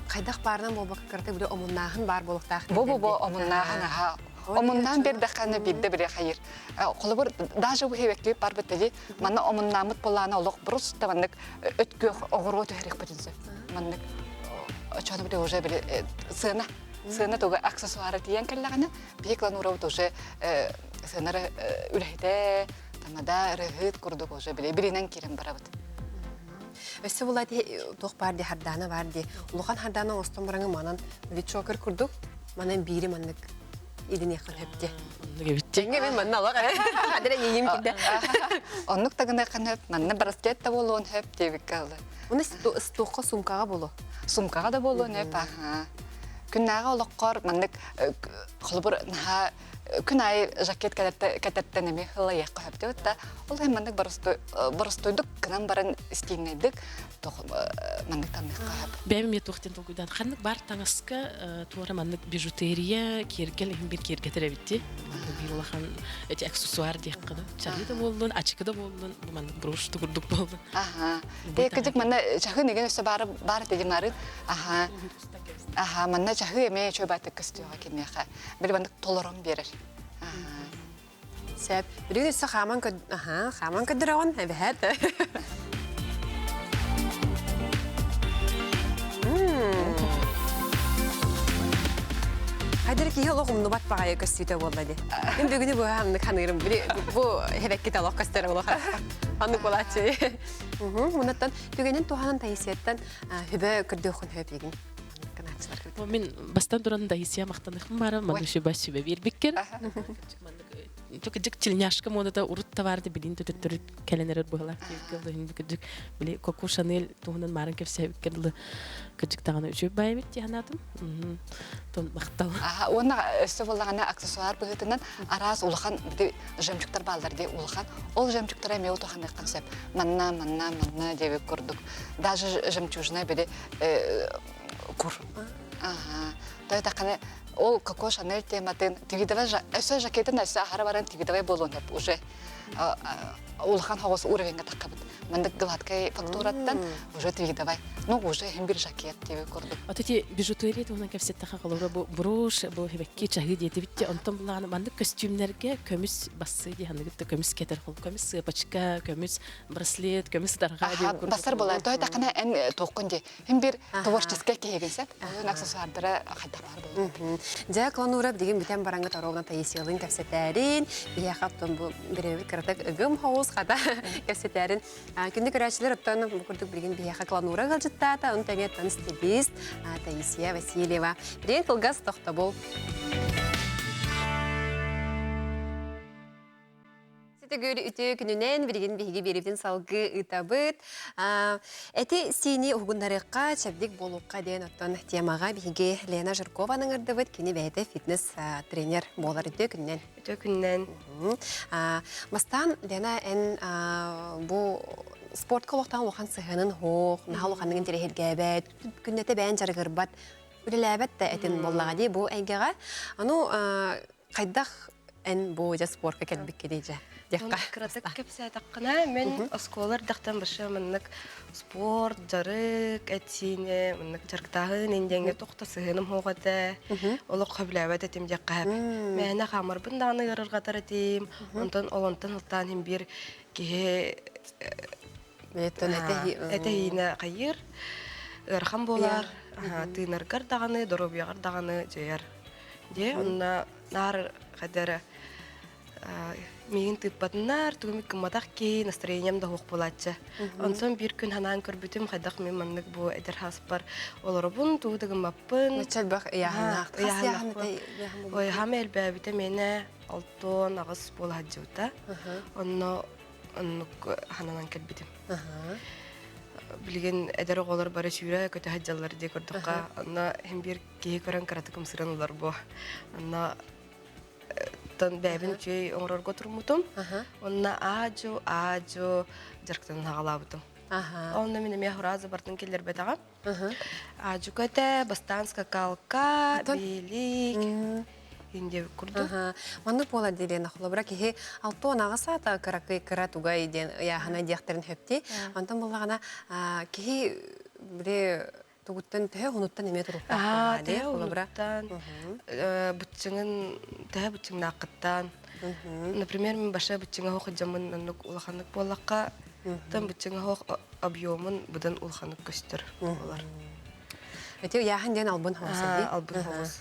хайдах баарынан буолбакка кырата били омуннааһын баар буолуохтаах. Бу бу бу омуннааһын аха. Омуннаан бердэххэ биирдэ бире хайыр. Холобур даже бу хебекки барбыт дии манна омуннааммыт буоллаана олох просто маннык өткүөх оҕуруо түһэриэхпитин сөп. Маннык очону били уже били сыана сыана туга аксессуары тиийэн кэллэҕинэ биһи кланурабыт уже сыанары үлэһитэ тамада ырыһыт курдук уже били билинэн киирэн барабыт. Өссө була туох баар дии хардаана баар дии. Улахан хардаана оҥостон бараҥы манан били чокер курдук манан биири маннык илиниэххин хөп дии. Оннук эбит. Дьэҥҥэ мин манна олох хадара иийим кидэ. Оннук тагыныаххын хөп, манна браслет да буолуон хөп диэбиккэ ылы. Уну стуохха сумкаҕа буолуо. Сумкаҕа да буолуон хөп, аха. Күннээҕи олоххор маннык холобур наһаа күн аайы жакет кэтэртэн эмиэ ылайыахха сөп диэбит да ол иһин маннык боростуойдук гынан баран истииннэйдик маннык танныахха сөп. Бэйэм эмиэ туох диэн толкуйдаан ханнык бар таҥаска туора маннык бижутерия киэргэл иһин бир киэргэтэр эбит дии. Биир улахан эти аксессуар диэххэ да чаһы да буоллун, ачыкы да буоллун, бу маннык брошь курдук буоллун. Аха. Кыдык манна чаһы неген өссө баар баар тедимарын. Аха. Аха, манна чаһы эмиэ чөбатык көстүөҕэ киниэхэ. Били маннык толорон биэрэр. Сөп. Билигин өссө хааман аха, хааман көрдөрөҕүн эбэһээт. Хайдары киһи олох умнубат баҕайы көстүүтэ буолла дии. Мин бүгүнү быһа ханнык ханыырым. Били бу хебекки олох көстөр олох. Аннык буолааччы. Мунаттан түгэнин туһанан Таисияттан хүбэ көрдөөхүн хөп егин. Мин бастан туран Таисия мақтаныхым бара, маннык сүбэ сүбэ биэрбиккер. Кыдьык тельняшка модата урут товарды билин төтөттөрү кэлэн эрэр быһылаах диэбиккэ кыдьык били Коко Шанель туһунан маарын кэпсээбиккэ дылы кыдьык даҕаны үчүгэй баайбыт дии санаатым. Тон махтал. Уонна өссө буоллаҕына аксессуар быһыытынан араас улахан жемчугтар бааллар дии улахан. Ол жемчугтара эмиэ утаханыаххын сөп. Манна, манна, манна диэбит курдук. Даже жемчужина били кур. Ага. То это ол Коко Шанель тематын твидовай өссө жакетин өссө аһара баран твидовай буолуон сөп уже улахан хоҕус уровеньга таххабыт. Мандык гладкай фактураттан уже твидовай. Ну, уже хим бир жакет тебе курдук. Ото ти бижутерия туһунан кэпсэттэхэ холобура бу брошь, бу хибэкки чаһы диэтибит онтон булааны маннык көстүүмнэргэ көмүс бассы дии ханыгыт көмүс кетер хол көмүс сыапачка, көмүс браслет, көмүс дарга диэн курдук. Бассар буолар. Той тахына эн туохкун ди. Хим бир творческай киһигин сеп. Onun аксессуардара хайдах бар буолар. Дьэ, клонура билигин бүтэн бараҥҥа торуогна Таисиялыын кэпсэтээрин, биһиэхэ оттон бу бирэбит кыратык ыгым хоҕус хата кэпсэтээрин. Күндү көрөөччүлэр оттон бу курдук билигин биһиэхэ клонура ыалдьыттаата, ону тэҥэ оттон стилист Таисия Васильева. Билигин кылгас тохтобул. Ситигүр үтүө күнүнэн билигин биһиги биэрибитин салгыы ыытабыт. Эти сиини уһугуннарыахха, чэбдик буолуохха диэн оттон темаҕа биһиги Лена Жиркованы ыҥырдыбыт. Кини бэйэтэ фитнес-тренер буолар үтүө күнүнэн. Үтүө күнүнэн. Бастаан Лена эн бу спортка олохтоох улахан сыһыанын суох, наһаа улаханнык интэриэһиргээбэт, күннэтэ бэйэн дьарыгырбат, үлэлээбэт да этин буоллаҕа дии бу эйгэҕэ. Аны Хайдах эн бу дьэ спорка кэлбиккиний дьэ? Диэххэ. Кыратык кэпсээтэххинэ, мин оскуола эрдэхтэн башы маннык спорт, дьарык, эт-сиини, маннык дьарыктааһын индиэҥҥэ туох да сыһыаным суох этэ. Олох сөбүлээбэт этим диэххэ сөп. Мээнэ хаамарбын даҕаны ыарырҕатар этим. Онтон ол онтон сылтаан иһин биир киһи этэһиинэ хайыыр, ыарахан буолар, тыынаргар даҕаны, доруобуйаҕар даҕаны дьайар. Дьэ, онно наар хайда эрэ миигин тыыппатыннар, тугум гымматах киһи, настроением да суох буолааччы. Онтон биир күн санаан көрбүтүм, хайдах мин маннык бу эдэр сааспар олоробун, тугу да гыммаппын. Элбэх ыйааһыннаах. Ой, хаама элбээбитэ миэнэ 68 буола сылдьыбыта. Онно оннук хананан кэлбитим. Билигин эдэр оҕолор бары сүүрэ көтө сылдьаллар дии көрдөххө, онно иһин биир киһи көрөн кыратык ымсыран ылар буо. Онно тон бэйэбин үчүгэй оҥорорго туруммутум. Онно аадьу, аадьу дьарыктанан хаҕалаабытым. Онно мин эмиэ фраза бартын киллэрбэтэҕим. Аадьука этэ, бастаан скакалка, биэлик, индия курдук. Маннык буолар диэн холобура киһи 68 саата кыракый кыра тугай диэн ыйааһына диэхтэрин хөпти. Онтон буллаҕына киһи били тугуттан төһө хонуттан эмиэ туруктаах төһө хонуттан быччыҥын төһө быччыҥнааххыттан например мин баша быччыҥа хоох дьаммын оннук улаханнык буоллахха тан быччыҥа хоох объемун быдан улаханнык көстөр буолар Эти ыйааһын диэн албын хоҕус албын хоҕус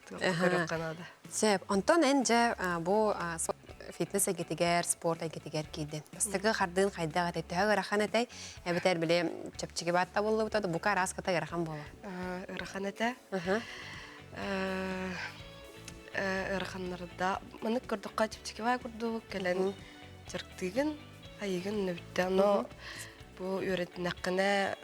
көрүөххэ наада Сөп. Онтон эн дьэ бу фитнес эйгэтигэр, спорт эйгэтигэр киирдин. Бастакы хардыын хайдах этэй? Төһө ыарахан этэй? Эбэтэр били чэпчэки баатта буоллубута да бука араас кыта ыарахан буолар. Ыарахан этэ. Ыараханнарда маннык көрдөххө чэпчэки баа курдук кэлэн дьарыктыыгын, хайыгын нөбүттэ. Но бу үөрэтинэххинэ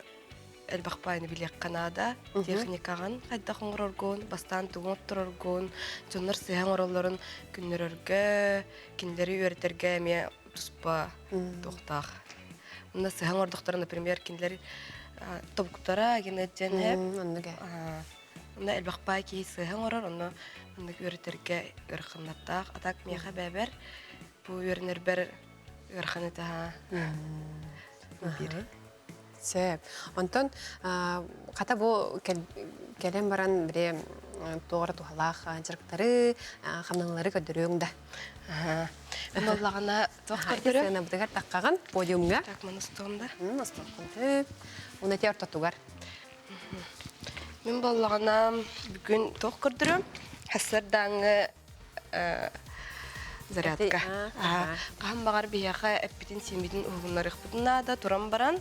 элбэх баайны билиэххэ наада. Техникаҕын хайдах оҥороргун, бастаан тугу оҥоттороргун, дьоннор сыһа оҥороллорун күннөрөргө, кинилэри үөрэтэргэ эмиэ туспа туохтаах. Онно сыһа оҥордохторо, например, кинилэр тобуктара генетден хэп. Онно элбэх баай киһи сыһа оҥорор, онно оннук үөрэтэргэ ыараханнартаах. А так миэхэ бэбэр бу үөрэнэрбэр ыарахан этэ биир. Сөп. Онтон хата бу кэлэн баран били туох эрэ туһалаах дьарыктары, хамнаналары көрдөрүөҥ да. Буоллаҕына туох көрдөрүөм? Сыанабытыгар таххаҕын подиумҥа. Так, маны устуом да. Устуоххун сөп. Уна ти ортотугар. Мин буоллаҕына бүгүн туох көрдөрүөм? Сарсыардааҥҥы зарядка. Хаһан баҕар биһиэхэ эппитин-сииммитин уһугуннарыахпытын наада, туран баран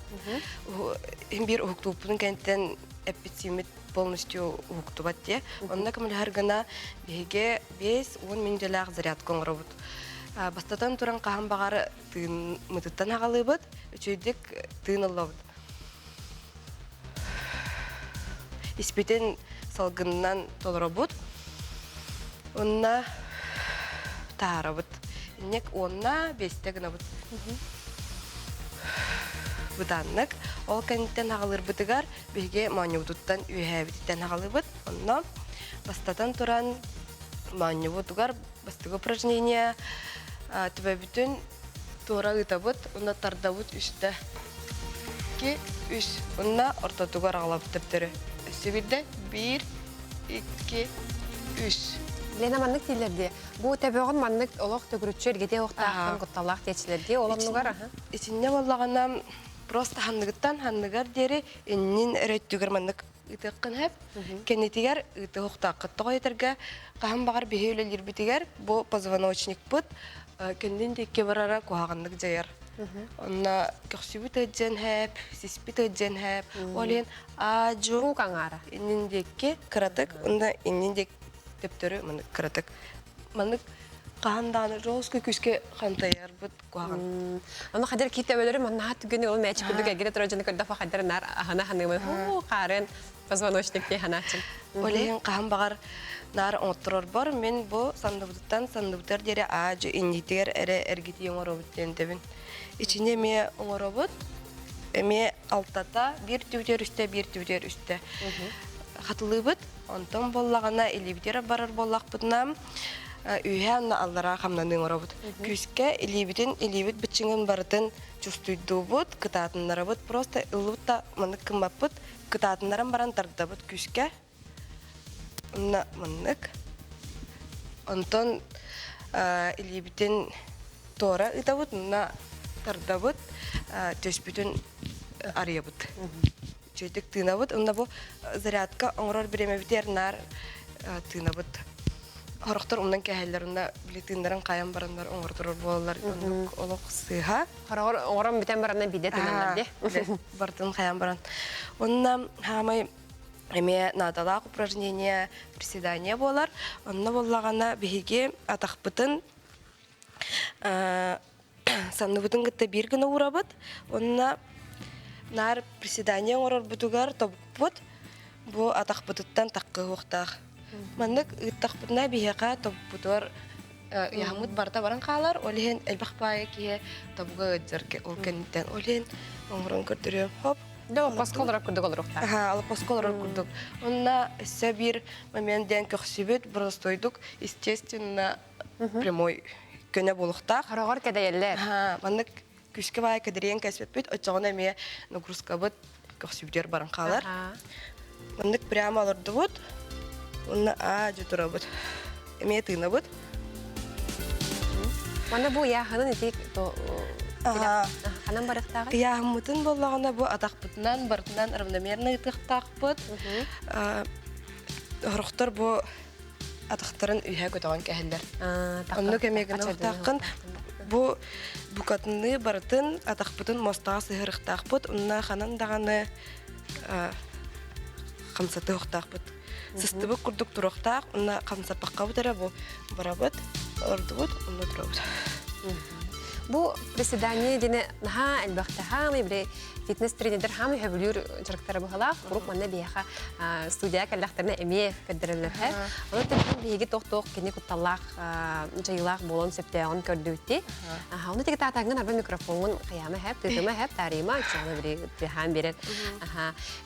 биир уһуктууппутун кэнниттэн эппит-сииммит полностью уһуктубат диye. Онно көмөлөһөр гына биһиги 5-10 мүнүүтэлээх зарядка оҥоробут. Бастатан туран хаһан баҕар тыын аҕалыыбыт, үчүгэйдик тыын ыллабыт. Испитин салгынынан толоробут. Онно таарабыт. Иннек уонна биэстэ гынабыт. Бытааннык. Ол кэнниттэн аҕалырбытыгар биһиги моонньубутуттан үөһээбититтэн аҕалыбыт. Онно бастатан туран моонньубутугар бастакы упражнение төбөбүтүн Туора ыытабыт, уонна тардабыт үстэ. Икки, үс. Уонна ортотугар аҕалабыт төптөрү. Өссө биирдэ биир, икки, үс. Лена маннык дииллэр дии. Бу төбөҕүн маннык олох төгүрүччү эргитиэ уохтаахтан кутталлаах диэччилэр дии. Ол оннугар аха. Итиннэ буоллаҕына просто ханныгыттан ханныгар диэри иннин эрэ өттүгэр маннык ыытыаххын сөп. Кэннитигэр ыытыахтааххыт. Тоҕо диэтэргэ хаһан баҕар биһи үлэлиирбитигэр бу позвоночникпыт кэннин диэки барара куһаҕаннык дьайар. Онно көхсүбүт ыдьан хэп, сиспит ыдьан хэп. Ол иһин аадьу Куук аҥаара. иннин диэки кыратык, онно иннин диэки төптөрү маннык кыратык. Маннык хаһан даҕаны жесткий күүскэ хантайарбыт куһаҕан. Ону хадыр киит төбөлөрү маннаһа түгэни ол мээчик курдук эргитэ турар дьону көрдөхпө хадыр наар аһана ханыымын хуу хаарын позвоночник дии ханааччым. Ол иһин хаһан баҕар наар оҥотторорбор мин бу санныбытыттан санныбытыгар диэри аадьу иннитигэр эрэ эргитии оҥоробут диэн этэбин. Ичини эмиэ оҥоробут, эмиэ алтата биир түбүтүөр үстэ, биир түбүтүөр үстэ хатылыыбыт. Онтон буоллаҕына илиибитигэр барар буоллахпытына үөһээ уонна аллараа хамнаныы оҥоробут. Күүскэ илиибитин, илиибит быччыҥын барытын чувствуйдуубут, кытаатыннарабыт. Просто ыллыбыт да маннык гыммаппыт, кытаатыннаран баран тардабыт күүскэ. Онно маннык. Онтон илиибитин туора ыытабыт, онно тардабыт, түспүтүн арыйабыт. Үчүгэйдик тыынабыт. Онно бу зарядка оҥорор бириэмэбитигэр наар тыынабыт. Хорохтор умнан кээһэллэр, онно били тыыннарын хайан бараннар оҥорторор буолаллар. Оннук олох сыыһа. Хороҕор оҥорон бүтэн баранна биирдэ тыыналлар дии. Бартын хайан баран. Онно хаамай эмиэ наадалаах упражнение, приседание буолар. Онно буоллаҕына биһиги атахпытын санныбытын кытта биир гына уурабыт. Онно наар приседание оҥорорбутугар тобукпут бу атахпытыттан таккыһыахтаах. Маннык ыыттахпытына биһиэхэ тобукпутугар ыйаһыммыт барыта баран хаалар. Ол иһин элбэх баайы киһи тобуга ыалдьар ол кэнниттэн. Ол иһин оҥорон көрдөрүөм. Хоп. Да, алпаска олорор курдук олоруохтаах. Аха, алпаска олорор курдук. Онно өссө биир момент диэн көхсүбүт простойдук, естественно, прямой көнө буолуохтаах. Хороҕор кэдэйэллэр. Аха, маннык күүскэ баайы кэдэрийэн кэспиппит, оччоҕуна эмиэ нагрузкабыт көхсүбүтүгэр баран хаалар. Маннык прямо олордубут, уонна аа-дьу турабыт. Эмиэ тыынабыт. Манна бу ыйааһынын ити ханан барыахтааҕый? Ыйааһыммытын буоллаҕына бу атахпытынан барытынан равномерно ыытыахтаахпыт. Орохтор бу атахтарын үһэ көтөҕөн кэһэллэр. Оннук эмиэ гыныахтааххын. Бу букатыныы барытын атахпытын мостаҕа сыһырыхтаахпыт. Онно ханан даҕаны хамсатыахтаахпыт. Сыстыбыт курдук туруохтаах. Онно хамсаппаккабыт эрэ бу барабыт, олордубут, онно турабыт. Бу приседание диэни наһаа элбэхтэ хаамай били фитнес-тренердэр хаамай сөбүлүүр дьарыктара быһалаах. Куруук манна биһиэхэ студияҕа кэллэхтэринэ эмиэ көрдөрөллөр. Ону тэҥэ биһиги туох-туох кини кутталлаах дьайыылаах буолуон сөптөөҕүн көрдүүтти. Ону тиги таатаҥҥын арба микрофоҥҥун хайаама хэп, тыытыма хэп, таарыйма, чоҕуна били тыаһаан биэрэр.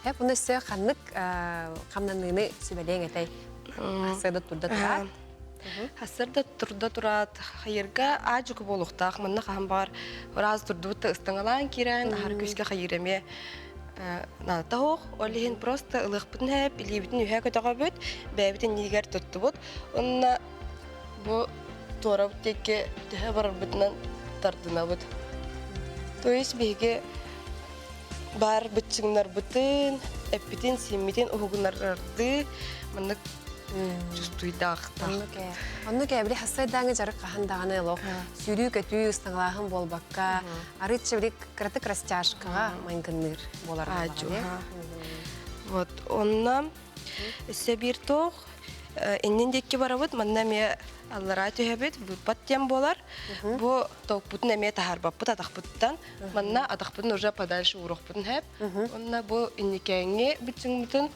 Хэп, уну өссө ханнык хамнаныыны сүбэлиэҥ этэй? Сыада турда тураат. Сарда турда тураат хайырга аадьуку буолуохтаах. Манна хаһан баҕар ыраас турдубут да ыстаҥалаан киирэн, аһар күүскэ хайыр эмиэ наадата суох. Ол иһин просто ылыахпытын хэп, илиибитин үһэ көтөҕөбүт, бэйэбит иннигэр туттубут. Уонна бу туорабыт диэки төһө барарбытынан тардынабыт. То есть биһиги баар быччыҥнарбытын, эппитин-сииммитин уһугунарардыы маннык чувствуйдаахтаах. Оннук ээ, били хассайдааҥы дьарык хаһан даҕаны олох сүүрүү-көтүү, ыстаҥалааһын буолбакка, арыычча били кыратык растяжкаҕа майгынныыр буолар буоллаҕа. Вот, онно өссө биир туох иннин диэки барабыт, манна эмиэ аллараа түһэбит, выпад диэн буолар. Бу толкпутун эмиэ таһаарбаппыт атахпыттан. Манна атахпытын уже подальше ууруохпутун хэп. Онно бу инникээҥҥи быччыҥмытын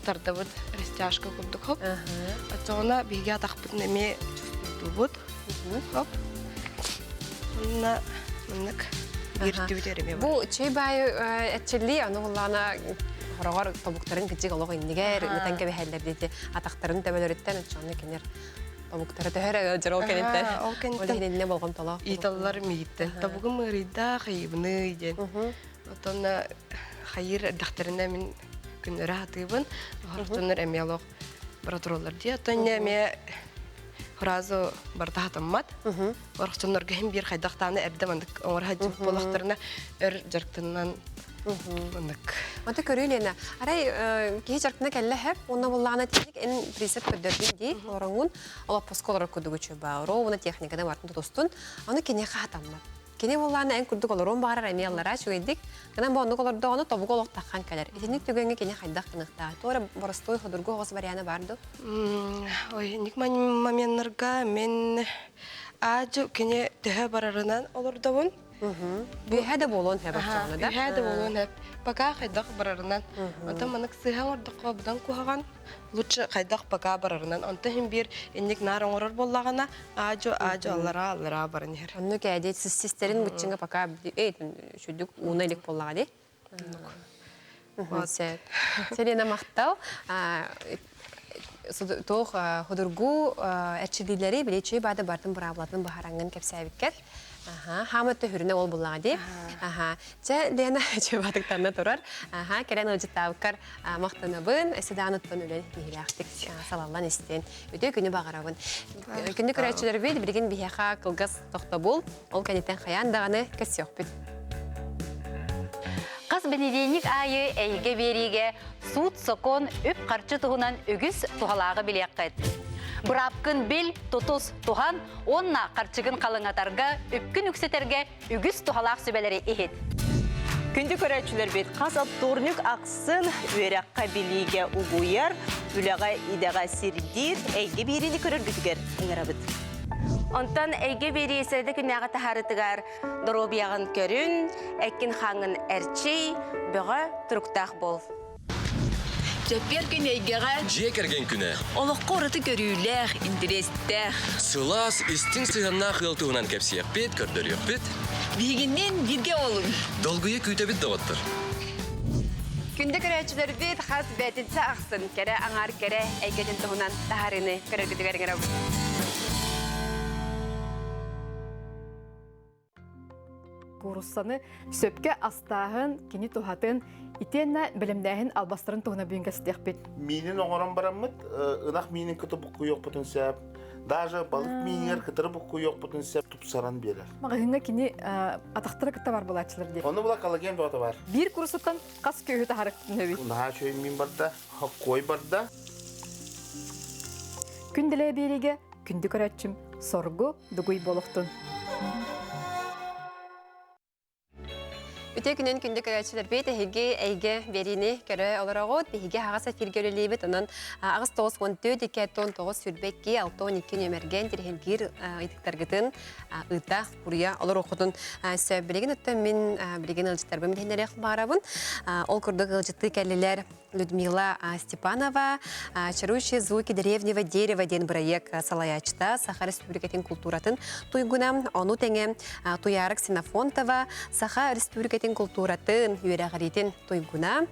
тардабыт растяжка курдук хоп. Оччоҕуна биһиги атахпытын эмиэ чувствуйдуубут. Хоп. Онно маннык биирдибит эремиэ Бу чэй баайы этчилли, аны буллаана хороҕор тобуктарын кичик олох иннигэр, ытан кэбиһэллэр диэти атахтарын төбөлөрүттэн оччоҕуна кинер. Тобуктара төһөрө ыалдьар ол кэнниттэн. Ол кэнниттэн. Ол иһин иннэ болҕомтолоох. Ыыталлар миигиттэн. Тобугум ыарыйда, хайыбыный диэн. Оттон хайыр эрдэхтэринэ мин күннөрө хатыыбын. Хорохтоннор эмиэ олох бара тураллар дии. Оттон иннэ эмиэ фразу барыта хатаммат. Орохчоннорго иһин биир хайдахтааны эрдэ маннык оҥоро сылдьыбыт буоллахтарына өр дьарыктанан маннык. Аты көрүү Лена, арай киһи дьарыктана кэллэ хэп, уонна буллаҕына тиник эн прицеп көрдөрдүн дии, олороҥун, олоппоско олорор курдук үчүгэй ровно техниканы бартын тутустун, аны киниэхэ хатаммат. Кини буллаҕына эн курдук олоруон баҕарар эмиэ аллараа үчүгэйдик, гынан бу оннук олордоҕуна тобуга олох таххан кэлэр. Итинник түгэҥҥэ кини хайдах гыныахтаах? Туора боростуой ходургу оҕус вариана бар ду? Ой, инник моменнарга мен аажу кини төһө барарынан олордобун. Үөһэ да буолуон сөп оччоҕуна да? Үөһэ да буолуон сөп. Пока хайдах барарынан. Онтон маннык сыыһа оҥордоххо быдан куһаҕан. Лучше хайдах пока барарынан. Онтон иһин биир инник наар оҥорор буоллаҕына, аажу аажу аллараа аллараа баран иһэр. Оннук ээ дии систерин быччыҥа пока үчүдүк ууна илик буоллаҕа дии. Сөп. Селена махтал. Туох худургу эрчилиилэри билечи баада бартын быраабылатын баһараңҥын кэпсээбиккэр. Хаама төһүрүнэ ол буллаҕа дии. Чэ, Лена чыбатыктанна турар. Кэлэн ыалдьыттаабыккар махтанабын. Седаныттан үлэн киһилээхтик салаллан истин. Үтүө күнү баҕарабын. Күндү көрөөччүлэрбит, билигин биһиэхэ кылгас тохтобул. Ол кэнниттэн хайаан даҕаны көрсүөхпүт. Хас бэнидиэнньик аайы эйгэ биэриигэ суут-сокуон, үп-харчы туһунан үгүс туһалааҕы билиэххит. Быраапкын бил, тутус, туһан уонна харчыгын халыҥатарга, үпкүн үксэтэргэ үгүс туһалаах сүбэлэри иһит. Күндү көрөөччүлэрбит, хас оптуорнук ахсын үөрэххэ билиигэ угуйар, үлэҕэ идэҕэ сирдиир эйгэ биэриини көрөргүтүгэр ыҥырабыт. Онтон эйгэ биэрии сэрэдэ күннээҕи таһаарытыгар доруобуйаҕын көрүн, эккин-хааҥҥын эрчий, бөҕө туруктаах буол. Чэппиэр күн эйгэҕэ Дьиэ кэргэн күнэ. Олоххо ураты көрүүлээх, интэриэстээх. Сылаас, истиҥ сыһыаннаах ыал туһунан кэпсиэхпит, көрдөрүөхпүт. Биһигинниин бииргэ олуҥ. Долгуйа күүтэбит доҕоттор. Күндү көрөөччүлэрбит хас бээтинсэ ахсын кэрэ аҥаар кэрэ эйгэтин туһунан таһаарыыны көрөргүтүгэр ыҥырабыт. Кууруссаны сөпкө астааһын, кини туһатын, итиэннэ бэлэмнээһин албастарын туһунан бүгүн кэпсэтиэхпит. Миинин оҥорон бараммыт, ынах миинин кытары буккуйуохпутун сөп. Даже балык миинигэр кытары буккуйуохпутун сөп тупсаран биэрэр. Маҕаһыыҥҥа кини атахтара кытта бар буолааччылар диye. Ону була коллаген бөҕөтө бар. Биир куруссаттан хас күөһү таһарыктын эбит. Наһаа үчүгэй миин барда, хоккуой барда. Күн дэлээ биэриигэ күндү көрөөччүм соргу дугуй буолуохтун. Үтүө күнүн күндү көрөөччүлэрбит, эһиги эйгэ биэриини көрө олороҕут. Биһиги аһаҕас эфиргэ үлэлиибит. Онон аҕыс 94 2 19 22 62 нүөмэргэ интириэһиргиир ыйытыктаргытын ыыта, уруйа олоруоххутун сөп. Билигин өттө мин билигин ыалдьыттарбын билиһиннэриэх баарабын. Ол курдук ыалдьыттыы кэллилэр Людмила Степанова «Чарующие звуки древнего дерева» диэн бырайыак салайааччыта, Саха Республикатын култууратын туйгуна, ону тэҥэ Туйаара Ксенофонтова Саха Республикатын култууратын үөрэҕириитин туйгуна,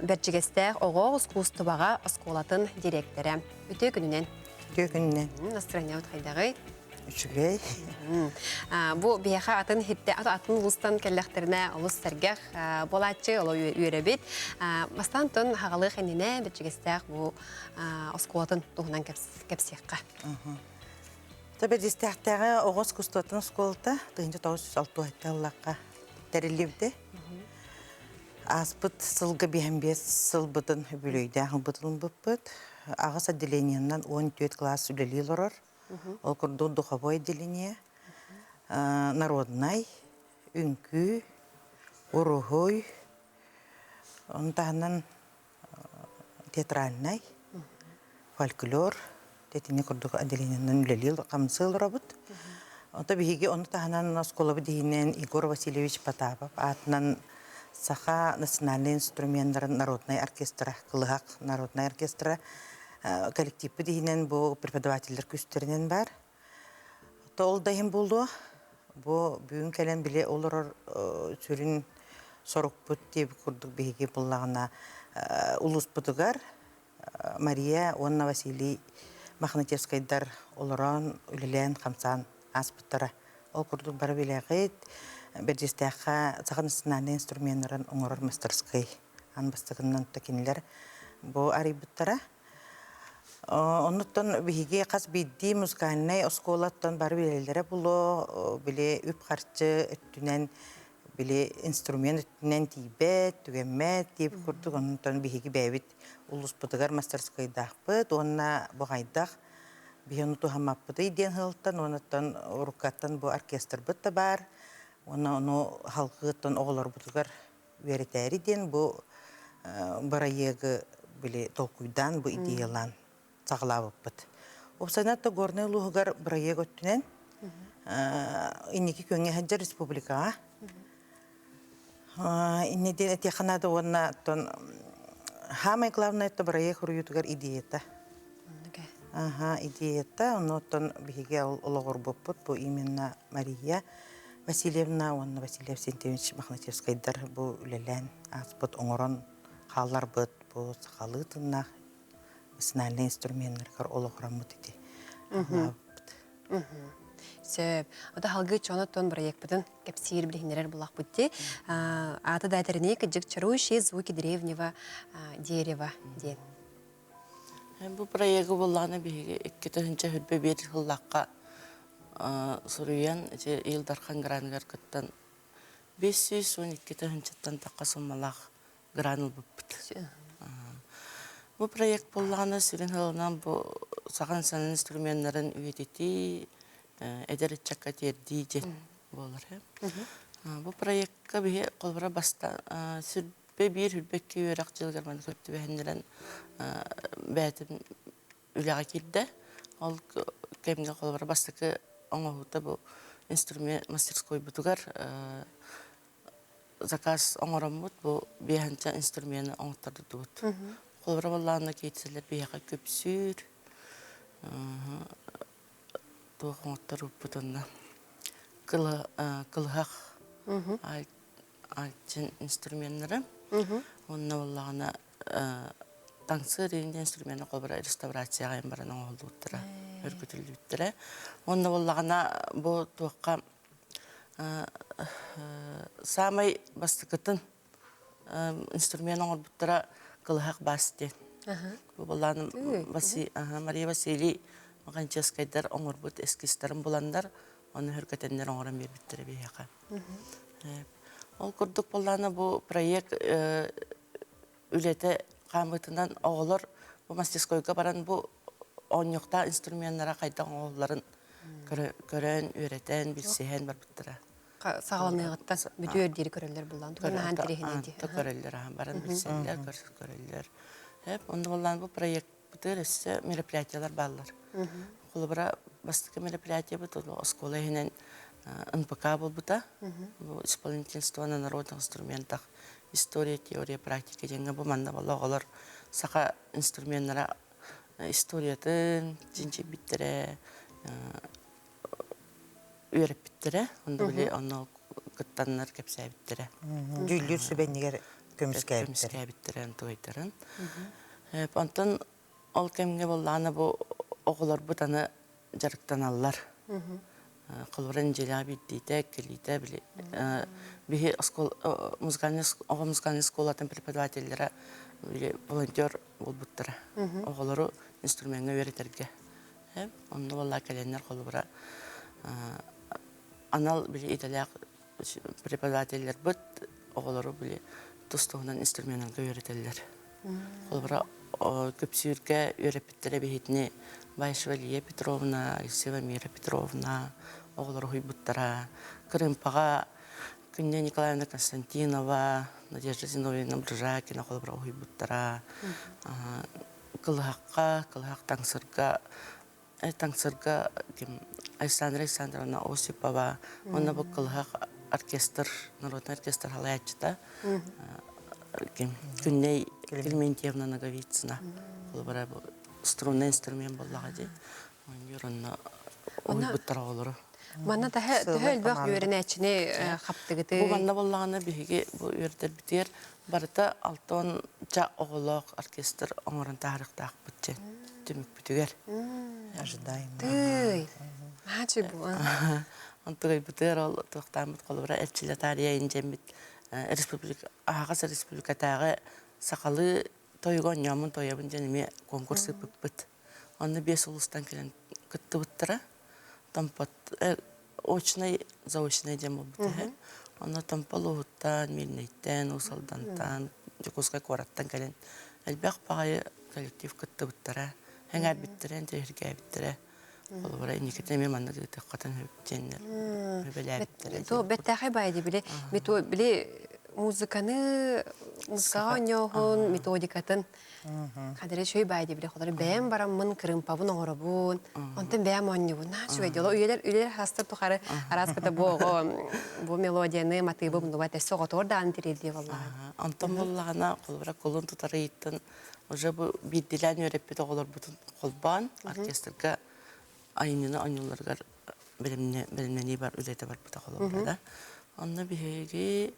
Бэрдьигэстээх оҕо ускуустубаҕа оскуолатын дириэктэрэ. Үтүө күнүнэн. Үтүө күнүнэн. Настроениябыт хайдаҕый? Үчүгэй. Бу биһиэхэ атын хитте атын улуустан кэллэхтэринэ олус сэргэх буолааччы, оло үөрэбит. Бастаан тон хагалыах иннинэ бэчигэстээх бу оскуолатын туһунан кэпсиэххэ. Бэдьистэхтээҕи оҕо искусствотын оскуолата 1967 ыллахха тэриллибитэ. Ааспыт сылга биһэн биэс сылбытын үбүлүөйдээх ылбытын ылбыппыт. Аҕыс отделениеннан 14 класс үлэлии олорор. Ол курдук духовой отделение, народнай, үҥкүү, уруһуй, ону таһынан театральнай, фольклор, тэтини курдук отделениенан үлэлии хамсыы олоробут. Ото биһиги ону таһынан оскуолабыт иһинэн Егор Васильевич Потапов аатынан Саха национальнай инструменнарын народнай оркестра, Кылыһах народнай оркестра коллективпит иһинэн бу преподавателлэр күстэринэн бар. Ол да иһин буолуо, бу бүгүн кэлэн били олорор сүрүн сорукпут диэбит курдук биһиги буллаҕына улууспутугар Мария уонна Василий Мохнатевскайдар олорон, үлэлээн, хамсаан ааспыттара. Ол курдук бары билэҕит, Бэрдьиэстээххэ саха национальнай инструменнарын оҥорор мастерскай аан бастакыннан кинилэр бу арыйбыттара. Оннуттан биһиги хас биирдии музыкальнай оскуолаттан бары билэллэрэ булуо, били үп-харчы өттүнэн били инструмент өттүнэн тиийбэт, түгэммэт диэбит курдук онтон биһиги бэйэбит улууспутугар мастерскойдаахпыт уонна бу хайдах биһи ону туһаммаппытый диэн сылтан уоннаттан уруккаттан бу оркестрбыт да баар уонна ону халгыыттан оҕолорбутугар үөрэтээри диэн бу бырайыагы били толкуйдаан бу идеялаан саҕалаабыппыт. Уопсайынан да Горнай улууһугар бырайыак өттүнэн инники күөҥҥэ сылдьар республикаҕа инньэ диэн этиэххэ наада уонна оттон самое главное это бырайыак суруйуутугар идеята. Аха, идеята, ону оттон биһиги олоҕурбуппут бу именно Мария Васильевна уонна Василий Авсентьевич Мохначевскайдар бу үлэлээн ааспыт оҥорон хаалларбыт бу сахалыы тыннаах национальнай инструменнарыгар олоҕураммыт ити аҕалаабыппыт. Сөп. Ото халгыы чонотон проектпытын кэпсиир билиһиннэрэр булахпыт ти. Аата да этэринии кыдьык чарующие звуки древнего дерева диэн. Бу проегы буллаҕына биһиги 2021 сыллаахха суруйан ити Ил Дархан граныгар кыттан 512 тыһыынчаттан тахха суммалаах гран ылбыппыт. Бу проект буоллаҕына сүрүн сыалынан бу саха национальнай инструменнарын үйэтитии, эдэр ыччакка тиэрдии диэн буолар. Бу проекка биһи холобура баста сүрбэ биир сүрбэкки үөрэх дьылыгар маны көп түбэһиннэрэн бэйэтин үлэҕэ киирдэ. Ол кэмҥэ холобура бастакы оҥоһуута бу инструмент мастерскойбутугар заказ оҥороммут бу биэһэнчэ инструмены оҥоттордубут. Холобура буоллаҕына киирсэллэр биһиэхэ күпсүүр, туох оҥотторбуппут онно кылыһах альчин инструменнары. Онно буоллаҕына таҥсыыр диэн инструмены холобура реставрацияҕа баран оҥоһуллубуттара, өргүтүллүбүттэрэ. Онно буоллаҕына бу туохха Саамай бастакытын инструмент оҥорбуттара кылыһах бас диэн. Бу былаан Мария Василий Маганческайдар оҥорбут эскизтарын буланнар, ону хөргөтөннөр оҥорон биэрбиттэрэ биһиэхэ. Ол курдук буоллаана бу проект үлэтэ хаамыытынан оҕолор бу мастерскойга баран бу оонньуохтаах инструменнара хайдах оҥоһулларын көрөн, үөрэтэн, билсиһэн барбыттара. Саҕаланыаҕыттан бүтүөр диэри көрөллөр буллан тугун тириһинэ көрөллөр баран билсэллэр, көрөллөр. Онно буллан бу проектпытыгар өссө мероприятиялар бааллар. Холобура, бастакы мероприятиябыт оскуола иһинэн НПК буолбута. Бу исполнительство на народных инструментах история, теория, практика диэҥҥэ бу манна буолла оҕолор саха инструменнара историятын чинчийбиттэрэ, үөрэппиттэрэ. Онно били онно кыттаннар кэпсээбиттэрэ. Дьүүллүүр сүбэннигэр көмүскээбиттэрэ. Көмүскээбиттэрэ онтуойдарын. Онтон Ол кэмҥэ буоллаҕына бу оҕолорбут аны дьарыктаналлар. Холобура неделяҕа биирдиитэ, иккилиитэ били биһи оскуола музыкальный оҕо музыкальнай школатын преподавателлэрэ били волонтер буолбуттара. Оҕолору инструмеҥҥа үөрэтэргэ. Онно буоллаа кэлэннэр холобура анал били идэлээх преподавателлэрбит оҕолору били тус-туһунан инструменнарга үөрэтэллэр. Холобура, Күпсүүргэ үөрэппиттэрэ биһитини Баишева Лия Петровна, Алексеева Мира Петровна оҕолору уһуйбуттара. Кырыымпаҕа Күннэ Николаевна Константинова, Надежда Зиновьевна Брыжакина холобура уһуйбуттара. Кылыһахха, Кылыһах таҥсырга таҥсырга Александра Александровна Осипова уонна бу Кылыһах оркестр, народный оркестр халаяччыта Күннэй Клементьевна Ноговицына холобура бу струнный инструмент буоллаҕа дии оонньуур онно уһуйбуттар оҕолору. Манна төһө элбэх үөрэнээччини хаптыгытый? Бу манна буоллаҕына биһиги бу үөрэтэрбитигэр барыта алтан ча оҕолоох оркестр оҥорон таһаарыахтаахпыт диэн. түмүкпүтүгэр. Ожидаем. Тый. Маачы бу. Онтугайбытыгар ол туохтааммыт холобура эрчиллэ таарыйа индиэммит республика аһаҕас республикатааҕы сахалыы тойуга онньооммун тоойобун диэн эмиэ конкурс ыыппыппыт. Онно биэс улуустан кэлэн кыттыбыттара. Томпот очнай, заочнай диэн буолбут үһү. Онно Томпо улууһуттан, Мирнэйтэн, Уус Алдантан, Дьокуускай куораттан кэлэн элбэх баҕайы коллектив кыттыбыттара, эҥээрбиттэрэ, интэриэһиргээбиттэрэ. Холобура, инникитин эмиэ маннык ыытыаххытын сөп диэннэр сүбэлээбиттэрэ. То бэттээхэй баай дии били били музыканы музыкаҕа оонньооһун методикатын Хадары үчүгэй баай дии били холору бэйэм бараммын кырыымпабын оҥоробун онтон бэйэм оонньуубун наһаа үчүгэй дьоло үйэлэр үлэлэр хастар тухары араас кыта бу оҕо бу мелодияны матыыбы умнубат өссө оҕотугар даҕаны тириэрдиэ буоллаҕа. Онтон буоллаҕына холобура кулун тутар ыйыттан уже бу биирдилээн үөрэппит оҕолорбутун холбоон оркестрга айымньыны оонньуулларыгар бэлэмнэнии бар үлэтэ барбыта холобура да. Онно биһиги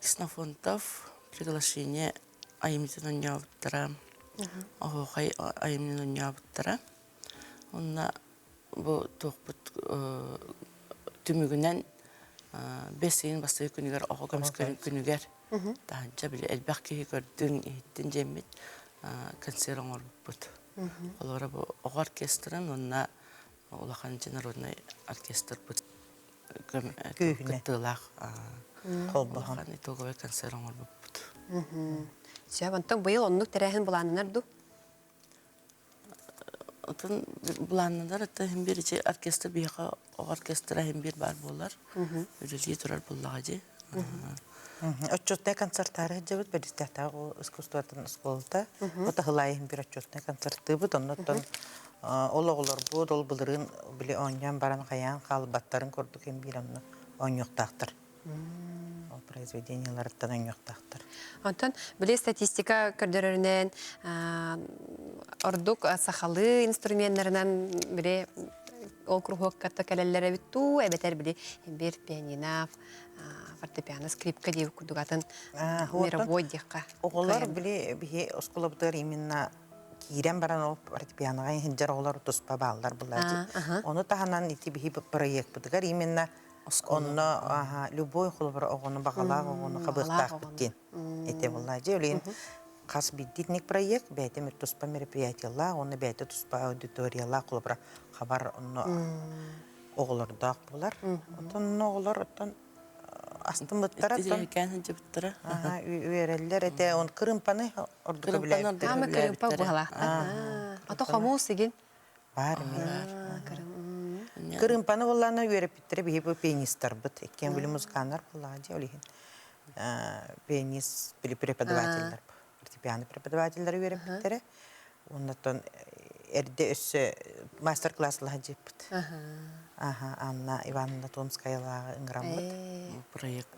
Ксенофонтов приглашение айымньытын оонньообуттара, оһуохай айымньытын оонньообуттара. Онно бу туохпут түмүгүнэн бэс ыйын бастакы күнүгэр оҕо көмүскэлин күнүгэр таһынча били элбэх киһи көрдүн, иһиттин диэммит концерт оҥорбуппут. Олора бу оҕо оркестрын уонна улахан народнай оркестрбыт кыттыылаах улахан итоговый концерт оҥорбуппут. Сөп, онтон быйыл оннук тэрээһин былааннанар дуу? Отон былааннанар это иһин биир ичи оркестр биһиэхэ оҕо оркестра иһин биир баар буолар. Үлэлии турар буоллаҕа дии. Отчетнай концертаары сылдьабыт Бэдистээхтээҕи искусствотын оскуолата. Отаһылаайы иһин биир отчетнай концерттыыбыт. Оннуттан ол оҕолорбут ол былырыын били оонньоон баран хайаан хаалбаттарын курдук иһин биир онно оонньуохтаахтар. Ол произведениеларыттан оонньуохтаахтар. Онтон били статистика көрдөрөрүнэн ордук сахалыы инструменнарынан били ол кругокка кэлэллэр эбит дуу эбэтэр били биир пианино фортепиано скрипка диэбит курдук атын мировой диэххэ Оҕолор били биһи оскуолабытыгар именно киирэн баран ол фортепианоҕа иһинжэр оҕолор туспа бааллар булаачы. Ону таһынан ити биһи проектпытыгар именно онно любой холобура оҕону баҕалаах оҕону хабыахтаахпыт диэн ити буллаачы. Олин хас биирдиитник проект бэйэтэ туспа мероприятиялаах, онно бэйэтэ туспа аудиториялаах холобура хабар онно оҕолордоох буолар. Оттон оҕолор оттон астыммыттара Иккиэн сылдьыбыттара. Үөрэллэр этэ. Он кырымпаны ордук Ама кырымпа быһалаахтар. Ото хомуус игин. Бар Кырымпаны буоллаана үөрэппиттэрэ биһи бу пианистарбыт. Иккиэн били музыканнар буоллаҕа дии ол иһин. Пианист били преподавателлэр. Фортепиано преподавателлэри үөрэппиттэрэ. Оннотон эрдэ өссө мастер-класс лаһадьыппыт. Аха, Анна Ивановна Томскаялааҕы ыҥыраммыт. Проект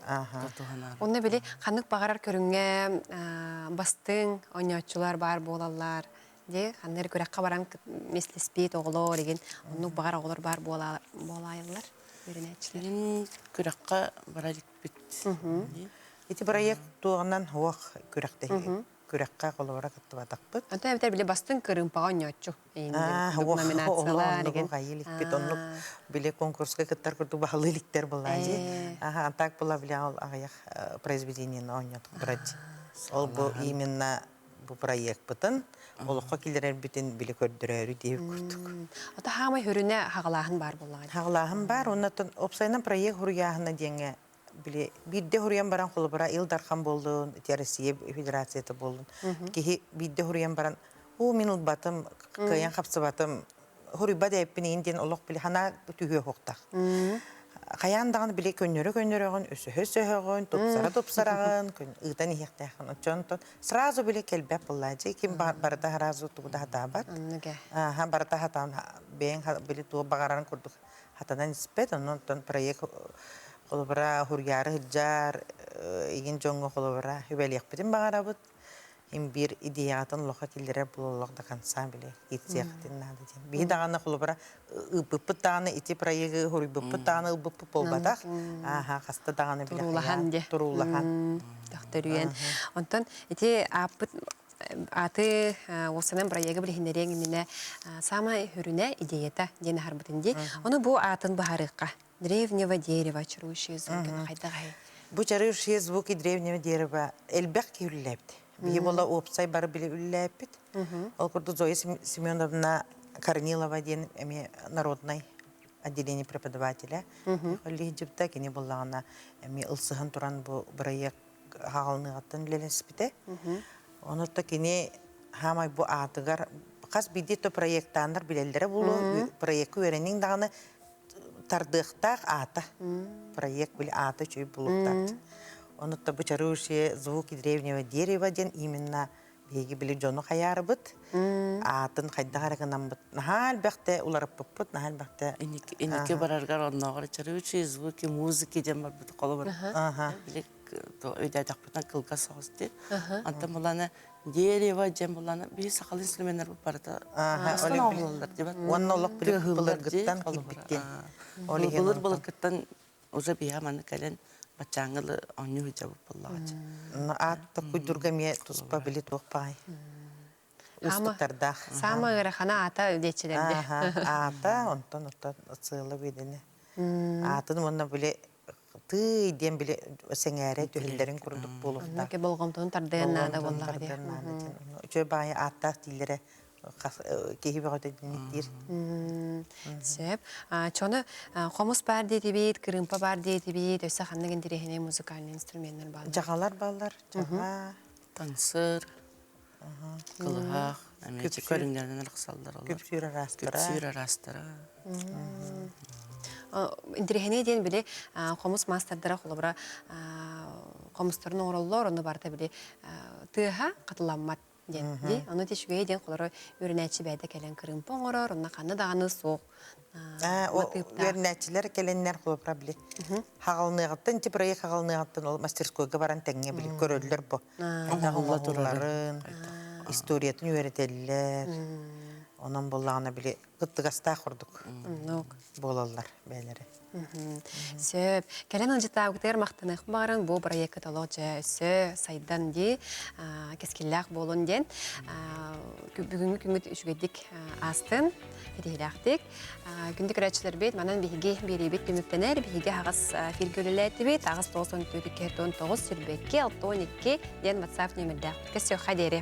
Онно били ханнык баҕарар көрүҥҥэ бастыҥ оонньооччулар баар буолаллар. Дии ханна эрэ күрэххэ баран миэстэлэспит оҕолор игин оннук баҕар оҕолор баар буолаайаллар үөрэнээччилэр. Күрэххэ бара иликпит. Ити проект туоҕунан уох күрэхтэһии күрэххэ холобура кыттыбатахпыт. Антон эбэтэр били бастыҥ кырыымпаҕа оонньооччу номинациялар деген. Иликпит оннук били конкурска кыттар курдук баһылыы иликтэр буоллаадьи. Аха антак була били ол аҕыйах произведениени оонньотук бырадьи. Ол бу именно бу проектпытын олоххо киллэрэрбитин били көрдөрөөрү диэбит курдук. Ото хаамай хөрүнэ хаҕалааһын баар буоллаҕа. Хаҕалааһын баар, оннотон опсайынан проект хуруйааһына диэҥҥэ били биирдэ хуруйан баран холобура Ил Дархан буоллун, ити Россия Федерацията буоллун, киһи биирдэ хуруйан баран уу мин ылбатым, кыайан хапсыбатым, хуруйбат эппин иин диэн олох били ханаа түһүө суохтаах. Хайаан даҕаны били көннөрө-көннөрөҕүн, өсөһө-өсөһөҕүн, тупсара-тупсараҕын, ыытан иһиэхтээххин. Оччонтон сразу били кэлбэт буоллааччы, ким барыта сразу тугу да хатаабат. Аха, барыта хатаан бэйэҥ били тугу баҕарарын курдук хатанан испэт. Онон проект холобура хуруйаары сылдьар игин дьоҥҥо холобура үбэлиэхпитин баҕарабыт. Им биир идеяҕытын олоххо киллэрэр буолуох до конца били киирсиэххитин наада диэн. Биһи даҕаны холобура ыыппыппыт даҕаны ити проегы хуруйбуппут даҕаны ылбыппыт буолбатах. Ааха хаста даҕаны туруулаһан туруулаһан. Төхтөрүйэн. Онтон ити ааппыт аты уопсанан бырайыагы билиһиннэриэҥ иннинэ самай хүрүнэ идеята диэн аһарбытын дии. Ону бу аатын быһаарыахха. Древнего дерева чарующие звуки хайдаҕай? Бу чарующие звуки древнего дерева элбэх киһи үллээбит. Биһи буола уопсай бары биле үллээппит. Ол курдук Зоя Семеновна Корнилова диэн эмиэ народнай отделение преподавателя. Лиһдьибта кини буллаҕына эмиэ ылсыһан туран бу бырайыак хаҕалыныаҕыттан үлэлэспитэ. Ону то кини хаамай бу аатыгар хас биирдии то проектааннар билэллэрэ буолуо проекка үөрэниҥ даҕаны тардыахтаах аата проект били аата үчүгэй булуохтаах. Ону то бу чарующие звуки древнего дерева диэн именно биһиги били дьону хайаарбыт аатын хайдах эрэ гынаммыт наһаа элбэхтэ уларыппыппыт наһаа элбэхтэ инники бараргар оннооҕор чарующие звуки музыки диэн барбыт холобур били өйдөөтөхпүтүнэ кылгас соҕус дии онтон буланы дерево диэн буланы биһи сахалыы инструменнар барыта оҥоһуллар дибат уонна олох былыргыттан киирбиттин былыр былыргыттан уже биһа маны кэлэн баччааҥҥылы оонньуу сылдьабыт буоллаҕа аат токуйдурга эмиэ туспа били туох баай уустуктардаах Саама ыарахана аата диэччилэрде. Аата онтон оттон сыала бидини аатын уонна били тыый диэн били сэҥээрэ түһэллэрин курдук буолуохтаах. Болҕомтону тардыан наада буоллаҕа дии. Үчүгэй баайы ааттаах дииллэрэ киһи бөҕөтө диир. Сөп. Чону хомус баар диэтибит, кырыымпа баар диэтибит, өссө ханнык интэриэһинэй музыкальный инструменнар бааллар? Дьаҕалар бааллар. Дьаҕа. Таҥсыр, кылыһах, эмиэ көрүҥнэринэн арахсаллар олор. Күпсүүр араастара. Күпсүүр араастара. Интэриэһинэй диэн били хомус маастардара холобура хомустарын оҥороллор, онно барыта били тыаһа хатыламмат диэн. Ди ону үчүгэй диэн холоро үөрэнээччи бэйэтэ кэлэн кырыымпа оҥорор, онно ханна даҕаны суох Үөрэнээччилэр кэлэннэр холобура били хаҕалыныаҕыттан ити проект хаҕалыныаҕыттан ол мастерскойга баран тэҥҥэ били көрөллөр бу. Оҥоһулларын, историятын үөрэтэллэр. Онон буоллаҕына били кыттыгастаах курдук буолаллар бэйэлэрэ. Сөп. Кэлэн ылдьытаабытыгар махтаныах баҕаран бу проекка толох дьэ өссө сайдан дии, кэскиллээх буолун диэн. Бүгүҥҥү күммүт үчүгэйдик аастын, итиһилээхтик. Күндү көрөөччүлэрбит, манан биһиги биэриибит түмүктэнэр. Биһиги аҕыс эфиргэ үлэлээтибит. Аҕыс 94 99 22 62 диэн WhatsApp нүөмэрдээх. Көссүөххэ диэри.